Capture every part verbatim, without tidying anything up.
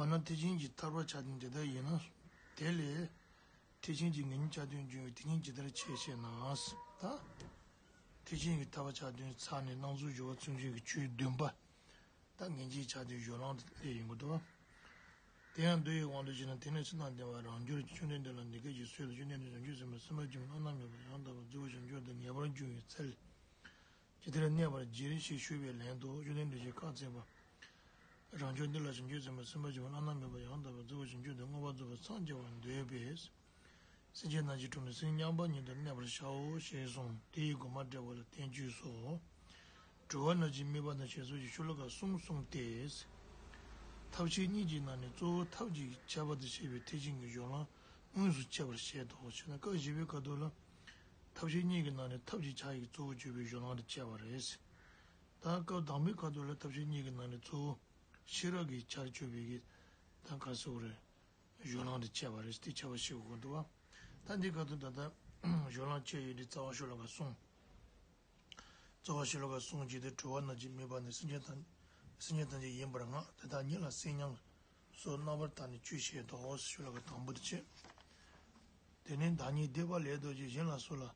ཡང་ན་ཐེག་ཆེན་གྱི་ཐར་པ་ཆ་དོན་དེ་ལྟར་ཡིན་ན། དེ་ལས་ཐེག་ཆེན་གྱི་ངེས་འབྱུང་ཆ་དོན་འབྱུང་བའི་ཐེག་ཆེན་ཇི་ལྟར་འཆད་ཞེ་ན། ད་ཐེག་ཆེན་གྱི་ཐར་པ་ཆ་དོན་ཚར་ནས་སྣང་ཚུལ་སྦྱོར་བ་ཚུན་ཆད་ཀྱི་ཆོས་བདུན་པ། ད་ངེས་འབྱུང་ཆ་དོན་སྦྱོར་ལམ་དུ་སླེབས་ཡོང་གི་འདུག། དེ་ཡང་མདོ་ཡི་དབང་དུ་བྱས་ན། དེ་ནས་ཕྱི་ནང་བདེ་བ་རང་རྒྱུར་གྱུར། བཅོམ་ལྡན་འདས་ལ་འདི་སྐད་ཅེས་གསོལ་ཏོ། བཅོམ་ལྡན་འདས་བྱང་ཆུབ་སེམས་དཔའ་བྱང་ཆུབ་སེམས་དཔའ་ཆེན་པོ་བླ་ན་མེད་པ་ཡང་དག་པར་རྫོགས་པར་བྱང་ཆུབ་ཏུ་ངེས་པར་འབྱུང་བའི་ཚུལ་ཇི་ལྟར་གནས་པར་བགྱི་ཞེས་ཞུས་པའི་ལན་དུ། བཅོམ་ལྡན་འདས་ཀྱིས་བཀའ་སྩལ་པ། རང་ཕྱོགས་འདི་ལ་བྱང་ཆུབ་སེམས་དཔའ་སེམས་དཔའ་ཆེན་པོ་བླ་ན་མེད་པ་ཡང་དག་པར་རྫོགས་པར་བྱང་ཆུབ་ཏུ་མངོན་པར་རྫོགས་པར་འཚང་རྒྱ་བར་འདོད་པས། སེམས་ཅན་ཐམས་ཅད་དྲུངས་ནས་སེམས་མཉམ་པ་ཉིད་དུ་གནས་པར་བྱའོ་ཞེས་གསུངས། དེ་ཡི་དགོངས་པ་འགྲེལ་པ་ལ་བསྟན་བཅོས་སོ། གྲོལ་བ་རྣམས་ཀྱི་དམིགས་པ་དང་ཞེས་སོགས་ཀྱི་ཤོ་ལོ་ཀ་གསུམ་གསུངས་ཏེ། ཐབས་ཤེས་གཉིས་ཀྱི་ནང་ནས་གཙོ་བོ་ཐབས་ཀྱི་ཁྱད་པར་དུ་བྱས་པའི་ཐེག་ཆེན་གྱི་སྦྱོར་ལམ་དངོས་སུ་འཆད་པར་བཤད་དོ། ཞེ་ན། སྐབས་བཞི་པའི་ཁ་ཐུག་ལ་ཐབས་ཤེས་གཉིས་ཀྱི་ནང་ནས་ཐབས་ཀྱི་ཆ་ཡིས་གཙོ་བོ་གྱུར་པའི་སྦྱོར་ལམ་དུ་འཆད་པ་རེད། ད་སྐབས་དང་པོའི་ཁ་ཐུག་ལ་ཐབས་ཤེས་གཉིས་ཀྱི་ནང་ནས་གཙོ་བོ་ཤེས་རབ་ཀྱི་ཆར་གྱུར་པའི་གི་ད་ག་ཟེར་དགོས་རེད། སྦྱོར་ལམ་དུ་འཆད་པ་རེད། དེ་ཁྱད་པར་ཤེས་དགོས་འདུག་བ། ད་འདི་སྐབས་དུ་ད་ལྟ་སྦྱོར་ལམ་འཆད་ཡུལ་འདི་རྩ་བ་ཤོ་ལོ་ཀ་གསུམ། རྩ་བ་ཤོ་ལོ་ཀ་གསུམ་གྱི་དེ་གྲོལ་བ་རྣམས་ཀྱི་དམིགས་པ་ནི་སེམས་ཅན་ཐམས་སེམས་ཅན་ཐམས་ཅད་ཡིན་པར་བསྔགས། དེ་དག་ཉིད་ལ་སེམས་མཉམ་སོགས་རྣམ་པར་དག་ནས་བཅུ་བཤད་དོ། ཤོ་ལོ་ཀ་དང་པོ་དེ་བྱས། དེ་ནས་བདག་ཉིད་བདེ་བ་ལས་ལྡོག་ཅིང་གཞན་ལ་སོགས་ལ་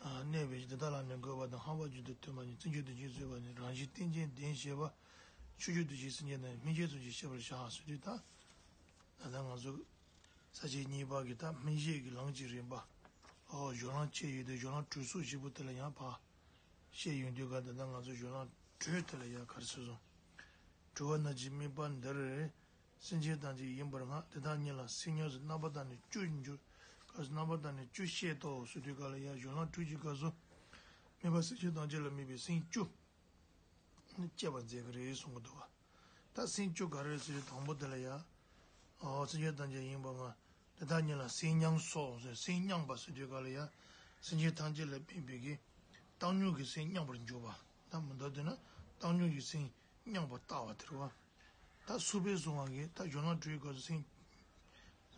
གནས་པའི་དེ་དག་ལ་ནི་འགོད་པ་དང་། ཧམ་པ་བརྗོད་དུ་འཐད་པ་ཉིད། བརྩོན་འགྲུས་དུ་བྱེད་བཟོད་པ་ཉིད། རང་བཞིན་རྟེན་ཅན་བདེན་ཞེས་པ། ཆོས་བརྗོད་དུ་བྱེད་སེམས་ཅན་དང་སྨིན་བྱེད་དུ་བྱེད་ཤེས་པར་བྱ་ཟེར་དུས་ད། ད་ལྟ་ང་ཚོ་ས་བཅད་གཉིས་པ་གི་ད་སྨིན་བྱེད་ཀྱི་ལམ་གྱི་རིམ་པ། ཨོ་སྦྱོར་ལམ་འཆད་ཡོད་དེ་སྦྱོར་ལམ་གྲོལ་ཚུལ་བཞི་པོ་དེ་ལ་ཡང་ཕར་བཤད་ཡོང་དུས་ག་ད་ལྟ་ང་ཚོ་སྦྱོར་ལམ་གྲོལ་དེ་ལ་ཡང་ག་རེ་ཟེར་སོང་། གྲོལ་བ་རྣམས་ཀྱི་དམིགས་པ་འདིར། སེམས་ཅན་ཐམས་ཅད་ཡིན་པར་བསྔགས། དེ་དག་ཉིད་ལ་སེམས་མཉམ་སོགས་རྣམ་པར་དག་ནས་བཅུ་འགྱུར། སྐབས་སུ་རྣམ་པར་དག་ནས་བཅུ་བཤད་དོ་ཟེར་དུས་ག་ལ་ཡང་སྦྱོར་ལམ་དྲུག་གི་སྐབས་སུ། དམིགས་པ་སེམས་ཅན་ཐམས་ཅད་ལ་དམིགས་པའི་སེམས་བཅུ་ནི་བསྐྱེད་པར་མཛད་ཀྱི་རེད་གསུང་གི་འདུག་བ། ད་སེམས་བཅུ་ག་རེ་ཟེར་དང་པོ་དེ་ལ་ཡང་། ཨོ་སེམས་ཅན་ཐམས་ཅད་ཡིན་པར་བསྔགས། དེ་དག་ཉིད་ལ་སེམས་མཉམ་སོགས་ཟེར་སེམས་མཉམ་པ་ཟེར་དུས་ག་ལ་ཡང་། སེམས་ཅན་ཐམས་ཅད་ལ་དམིགས་པའི་གི་བཏང་སྙོམས་ཀྱི་སེམས་མཉམ་པར་འཇུག་པ། ད་མི་འདོད་དེ་ན་བཏང་སྙོམས་ཀྱི་སེམས་མཉམ་པར་ལྟ་བ་དེ་རེད་བ། ད་སུ་དཔེ་བཟུང་བ་གི་ད་སྦྱོར་ལམ་དྲུག་གི་སྐབས་སུ་སེམས།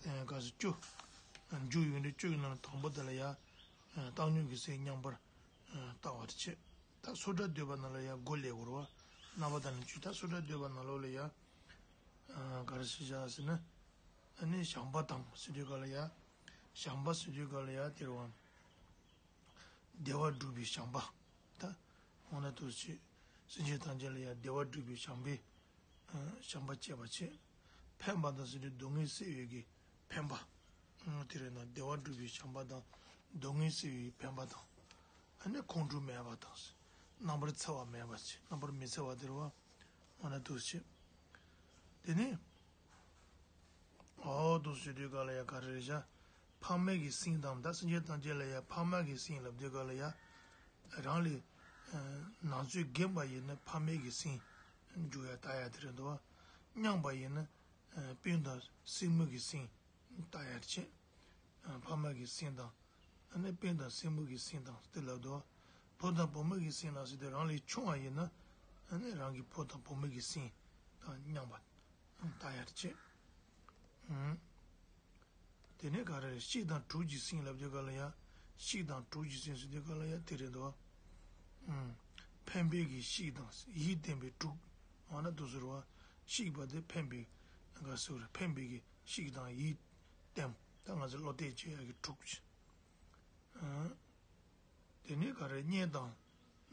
ཨེ་ག་ཟེར་བཅུ། འཇུག་ཡོད་འདི་བཅུ་གི་ནང་ནས་དང་པོ་དེ་ལ་ཡ། ཨེ་བཏང་སྙོམས་ཀྱི་སེམས་མཉམ་པར། ཨེ་ལྟ་བ་དེ་བྱེད། ད་སུ་དགྲ་འདོད་པ་ནང་ལ་ཡ་སྒོ་ལས་དགོས་རེད་བ། རྣམ་པར་དག་ནས་བཅུ། ད་སུ་དགྲ་འདོད་པ་ནང་ལོགས་ལ་ཡ། ཨེ་ག་རེ་ཞིག་བྱ་ཟེར་ན། ཨ་ནི་བྱམས་པ་དང་ཟེར་དུས་ག་ལ་ཡ། བྱམས་པ་ཟེར་དུས་ག་ལ་ཡ་དེ་རེད་བ། བདེ་བ་སྒྲུབ་པའི་བྱམས་པ། ད་འོ་ན་དུ་ཞིག་སེམས་ཅན་ཐམས་ཅད་ལ་ཡང་བདེ་བ་སྒྲུབ་པའི་བྱམས་པའི་ཨ་བྱམས་པ་སྐྱེད་པར་བྱེད། ཕན་པ་དང་ཟེར་དུས་སྡུག་བསྔལ་སེལ་བའི་གི་ཕན་པ། ཨ་དེ་རེད་ན་བདེ་བ་སྒྲུབ་པའི་བྱམས་པ་དང་། སྡུག་བསྔལ་སེལ་བའི་ཕན་པ་དང་། ཨ་ནི་ཁོང་ཁྲོ་མེད་པ་དང་། རྣམ་པར་འཚེ་བ་མེད་པ་བྱེད། རྣམ་པར་མི་འཚེ་བ་དེ་རེད་བ། འོ་ན་དུ་ཞིག་དེ་ནས། ཨོ་དུ་ཟེར་དུས་ག་ལ་ཡ་ག་རེ་རེད་བྱ། ཕ་མའི་གི་སེམས་དང་ད་སེམས་ཅན་ཐམས་ཅད་ལ་ཡ་ཕ་མ་གི་སེམས་ལབ་དུས་ག་ལ་ཡ། རང་ལས་ན་ཚོད་རྒན་པ་ཡིན་ན་ཕ་མའི་གི་སེམས་འཇུག་ཡ་ལྟ་ཡ་དེ་རེད་འདུག་བ། མཉམ་པ་ཡིན་ན་སྤུན་དང་སྲིང་མོ་གི་སེམས་ལྟ་ཡ་བྱེད། ཕ་མ་གི་སེམས་དང་། ཨ་ནི་སྤུན་དང་སྲིང་མོ་གི་སེམས་དང་དེ་ལབ་འདུག་བ། བུ་དང་བུ་མོ་གི་སེམས་ལ་ཟེར་དུས་རང་ལས་ཆུང་བ་ཡིན་ན། ཨ་ནི་རང་གི་བུ་དང་བུ་མོ་གི་སེམས་དང་མཉམ་པ། ལྟ་ཡར་བྱེད། ཨུམ། དེ་ནས་ག་རེ་རེད། གཤིས་དང་དྲུག་གི་སེམས་ལབ་དུས་ག་ལ་ཡ། གཤིས་དང་དྲུག་གི་སེམས་ཟེར་དུས་ག་ལ་ཡ་དེ་རེད་འདུག་བ། ཨུམ། ཕན་པའི་གི་གཤིས་དང་ཡིད་བརྟན་པའི་དྲུག་འོ་ན་དུ་ཟེར་བ། གཤིས་པ་དེ་ཕན་པའི་ག་ཟེར་བ་རེད། ཕན་པའི་གི་གཤིས་དང་ཡིད་བརྟན། ད་ང་ཚོ་བློ་གཏད་བྱེད་ཡ་གི་དྲུག་ཅིག་ཨུམ། དེ་ནས་ག་རེ་གཉེན་དང་།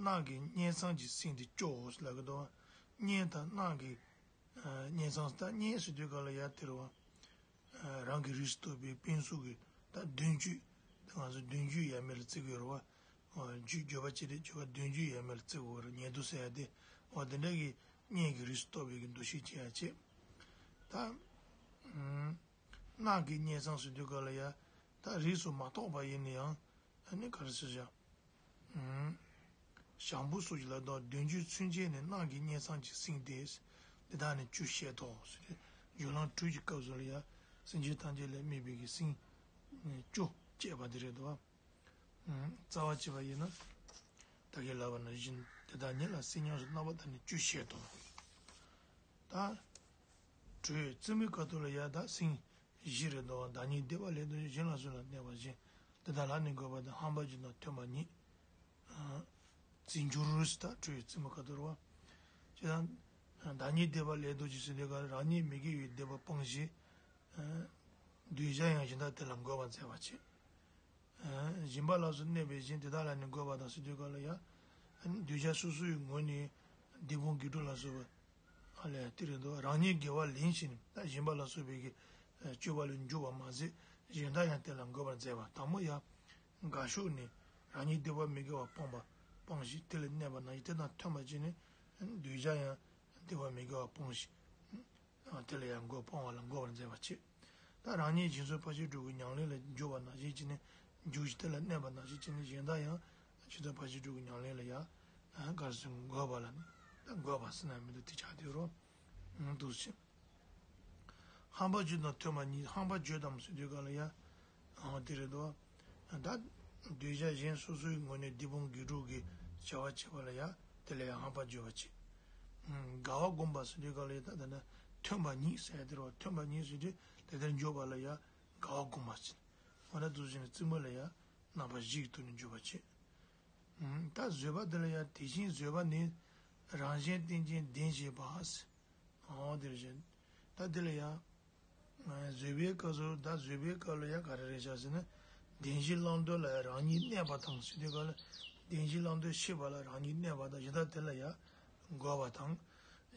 རྣག་གི་གཉེན་ཚང་གི་སེམས་དེ་སྐྱོ་ཟེར་ལབ་གི་འདུག་བ། གཉེན་དང་རྣག་གི་ཨ་གཉེན་ཚང་ད་གཉེན་ཟེར་དུས་ག་ལ་ཡ་དེ་རེད་བ། ཨ་རང་གི་རིགས་སུ་གཏོགས་པའི་སྤུན་སྲུང་གི་ད་གདོན་རྒྱུད། ད་ང་ཚོ་གདོན་རྒྱུད་ཡ་མེད་ལ་བརྩི་གི་ཡོད་རེད་བ། ཨ་རྒྱུད་འགྱོད་པ་ཅི་སྟེ་འགྱོད་པ་གདོན་རྒྱུད་ཡ་མེད་ལ་བརྩི་གི་ཡོད་རེད། ཉེ་དུ་ཟེར་ཡ་དེ། འོ་དེ་འདྲ་གི་གཉེན་གྱི་རིགས་སུ་གཏོགས་པའི་གི་འདུ་ཤེས་བྱེད་ཡ་བྱེད། ད་ཨུམ། རྣག་གི་གཉེན་ཚང་ཟེར་དུས་ག་ལ་ཡ། ད་རིགས་སུ་མ་གཏོགས་པ་ཡིན་ན་ཡང་། ཨ་ནི་ག་རེ་ཟེར་བྱ། ཨུམ། བྱང་བུ་སོགས་ཀྱི་ལ་དོག་གདོན་རྒྱུད་མཚོན་བྱེད་ནི་རྣག་གི་གཉེན་ཚང་གི་སེམས་ཏེ། འདི་དག་ནི་བཅུ་བཤད་དོ་ཟེར་ཏེ། སྦྱོར་ལམ་དྲུག་གི་སྐབས་སུ་ལ་ཡ། སེམས་ཅན་ཐམས་ཅད་ལ་དམིགས་པའི་གི་སེམས། བཅུ་བསྐྱེད་པ་འདི་རེད་དོ། ཨུམ། རྩ་བ་བྱས་པ་ཡིན་ན། ད་གིན་ལབ་པ་ནང་བཞིན་དེ་དག་ཉིད་ལ་སེམས་མཉམ་སོགས་རྣམ་པར་དག་ནས་བཅུ་བཤད་དོ། ད། དྲོད་རྩེ་མོའི་ཁ་ཐུག་ལ་ཡ་ད་སེམས། བཞི་རེད་དོ། བདག་ཉིད་བདེ་བ་ལས་ལྡོག་ཅིང་། གཞན་ལ་སོགས་ལ་གནས་པ་བཞིན། དེ་དག་ལ་ནི་འགོད་པ་དང་། ཧམ་པ་བརྗོད་དང་ཐོས་པ་ཉིད། ཨ་བརྩི་འགྱུར་ཟེར། ད་དྲོད་རྩེ་མོའི་ཁ་ཐུག་རེད་བ། ཅེས་དང་། བདག་ཉིད་སྡིག་པ་ལས་ལྡོག་ཅིང་ཟེར་དུས་སྐབས་ལ་རང་ཉིད་མི་དགེ་བའི་སྡིག་པ་སྤངས་ཤིང་། གདུལ་བྱ་ཡང་གཞན་དག་དེ་ལ་འགོད་པར་མཛད་པར་བྱེད། སྦྱིན་པ་ལ་སོགས་གནས་པའི་ཞིང་དེ་དག་ལ་ནི་འགོད་པ་དང་ཟེར་དུས་སྐབས་ལ་ཡང་། གདུལ་བྱ་སོ་སོའི་ངོས་ནས་སྡིག་སྤོང་དགེ་སྒྲུབ་ལ་སོགས་པ་ཨ་ལས་དེ་རེད་འདུག་རང་ཉིད་དགེ་བ་ལེན་ཞིང་ད་སྦྱིན་པ་ལ་སོགས་པའི་གི་སྤྱོད་པ་ལ་འཇུག་པ་མ་ཟད་གཞན་དག་ཡང་དེ་ལ་འགོད་པར་མཛད་པ་དང་པོ་ཡང་། དགའ་ཕྱོགས་ནས་རང་ཉིད་སྡིག་པ་མི་དགེ་བ་སྤངས་པ་སྤངས་ཤིང་དེ་ལ་གནས་པ་ན་ཡི་དེ་དང་མཐུན་པ་བྱས་ནས་གདུལ་བྱ་ཡང་སྡིག་པ་མི་དགེ་བ་སྤངས་ཤིང་། དེ་ལ་ཡང་འགོད་སྤང་བ་ལ་འགོད་པར་མཛད་པ་བྱེད། ད་རང་ཉིད་སྦྱིན་སོགས་ཕར་ཕྱིན་དྲུག་གི་ཉམས་ལེན་ལ་འཇུག་པ་ནང་བཞིན་བྱས་ནས་འཇུག་ཅིང་དེ་ལ་གནས་པ་ནང་བཞིན་བྱས་ནས་གཞན་དག་ཡང་སྦྱིན་སོགས་ཕར་ཕྱིན་དྲུག་གི་ཉམས་ལེན་ལ་ཡང་ག་རེ་ཟེར་འགོད་པ་ལ་ནི་ད་འགོད་པ་ཟེར་ན་མི་འདུག་དེ་ཆགས་བསྡད་རོགས། འདུག་ཕྱིན། ཧམ་པ་བརྗོད་དང་མཐུན་པ་ཉིད་ཧམ་པ་བརྗོད་དམ་ཟེར་དུས་སྐབས་ལ་ཡང་། ཨང་དེ་རེད་དོ། ད་གདུལ་བྱ་གཞན་སོ་སོའི་ངོས་ནས་སྡིག་སྤོང་དགེ་སྒྲུབ་ཀྱི་བྱ་བ་བྱེད་པ་ལ་ཡང་དེ་ལ་ཡང་ཧམ་པ་བརྗོད་པ་བྱེད། དགའ་བ་བསྒོམ་པ་ཟེར་དུས་སྐབས་ལ་ཡང་ད་ལྟ་ན་མཐུན་པ་ཉིད་ཟེར་དེ་རེད་བ། མཐུན་པ་ཉིད་ཟེར་དུས་དེ་ལྟར་འཇོག་པ་ལ་ཡང་དགའ་བ་བསྒོམ་པ་བྱེད། འོ་ན་འདུག་ཟེར་ནས་རྩིབ་མ་ལ་ཡང་རྣམ་པ་བཞི་གི་ཐོག་ནས་འཇོག་པ་བྱེད། ད་བཟོད་པ་དེ་ལ་ཡང་དེ་བཞིན་བཟོད་པ་ནི་རང་གཞན་རྟེན་ཅིང་ལྡན་བྱེད་པ། འོ་དེ་བཞིན་ད་དེ་ལ་ཡང་། བཟོད་པའི་སྐབས་སུ་ད་བཟོད་པའི་སྐབས་ལ་ཡང་ག་རེ་རེད་བྱ་ཟེར་ན། བདེན་བཞིའི་བླང་དོར་ལ་རང་ཉིད་གནས་པ་དང་ཟེར་དུས་སྐབས་ལ། བདེན་བཞིའི་བླང་དོར་ཤེས་པ་ལ་རང་ཉིད་གནས་པ་དང་གཞན་དག་དེ་ལ་ཡང་འགོད་པ་དང་།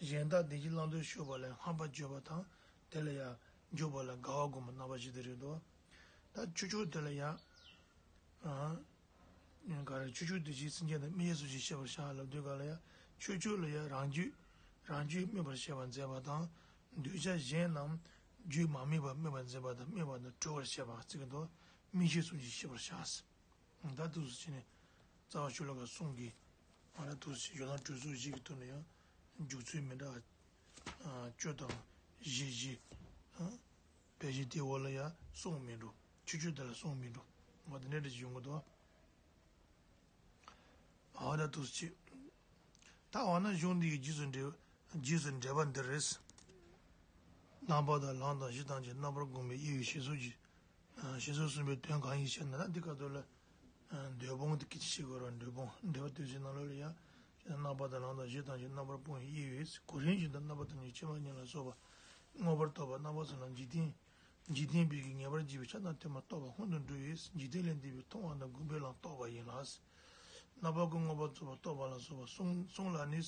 གཞན་དག་བདེན་བཞིའི་བླང་དོར་ཤེས་པ་ལ་ཧམ་པ་བརྗོད་པ་དང་དེ་ལ་ཡང་འཇུག་པ་ལ་དགའ་བ་བསྒོམ་པ་རྣམ་པ་བཞི་དེ་རེད་དོ། ད་ཆོས་ཕྱོགས་དེ་ལ་ཡང་། ག་རེ་ཆོས་ཕྱོགས་དེ་བཞིན་སེམས་ཅན་དང་སྨྲས་ཡས་སོགས་ཀྱིས་ཤེས་པར་བྱ་ལབ་དུས་ག་ལ་ཡང་ཆོས་ཕྱོགས་ལ་ཡང་རང་རྒྱུད་རང་རྒྱུད་སྨོད་པར་བྱེད་པར་མཛད་པ་དང་། གདུལ་བྱ་གཞན་རྣམས་རྒྱུད་མ་སྨོད་པར་སྨོད་པར་མཛད་པ་དང་སྨོད་པ་དང་གྲོལ་བར་བྱེད་པ་གཅིག་གི་དོན་སྨྲས་ཡས་སོགས་ཀྱིས་ཤེས་པར་བྱ། ད་འདུག་སེ་བྱས་ནས་རྩ་བ་ཤོ་ལོ་ཀ་གསུམ་གྱི་ང་ལ་འདུག་སེ་ཞོ་ནང་གྲོལ་ཚུལ་བཞི་གི་ཐོག་ནས་ཡང་འཇུག་ཚུལ་མི་འདྲ་བ་བཅུ་དང་བཞི་བཞི། དཔེ་གཞི་དེའི་འོག་ལ་ཡང་གསུངས་མི་འགྲོ། ཆོས་སྤྱོད་དེ་ལ་གསུངས་མི་འགྲོ། འོ་དེ་འདྲ་འདྲ་ཞིག་ཡོང་གི་འདུག་འོ་ད་འདུག་སེ་བྱས། ད་འོ་ན་གཞུང་འདི་ཡི་རྗེས་སུ་འབྲེལ་རྗེས་སུ་འབྲེལ་བ་འདི་རེད། རྣམ་པ་དང་ལམ་དང་གཞི་ཐམས་ཅད་རྣམ་པར་བསྒོམས་པའི་དབྱེ་བའི་བཞེད་ཚུལ་གྱི། བཞེད་ཚུལ་གསུམ་པའི་དོན་གང་ཡིན་ཞེ་ན། ད་འདི་སྐབས་དུ་ལ། འདོད་སྤོང་དེ་སྐད་ཅིག་ཤེས་དགོས་ར། འདོད་སྤོང་འགྲེལ་པ་བསྟོད་ཚིག་ནང་ལོགས་ལ་ཡང་། རྣམ་པ་དང་ལམ་དང་གཞི་ཐམས་ཅད་རྣམ་པར་སྤོང་བའི་དབྱེ་བས། གོ་རིམ་བཞིན་དུ་རྣམ་པ་ཐམས་ཅད་ཕྱི་མ་གཉིས་ལ་སོགས་པ། མངོན་པར་རྟོགས་པ་རྣམ་པ་གསུམ་ལ་འཇིག་རྟེན། འཇིག་རྟེན་པའི་གི་ངེས་པར་འབྱེད་པའི་ཆ་དང་མཐུན་པར་རྟོགས་པ་སྔོན་དུ་འགྲོ་བས་འཇིག་རྟེན་ལས་འདས་པའི་མཐོང་བ་དང་སྒོམ་པའི་ལམ་རྟོགས་པ་ཡིན་ལ། རྣམ་པ་ཀུན་མངོན་པར་རྫོགས་པར་རྟོགས་པ་ལ་སོགས་པ་གསུམ་གསུམ་ལ་ནི།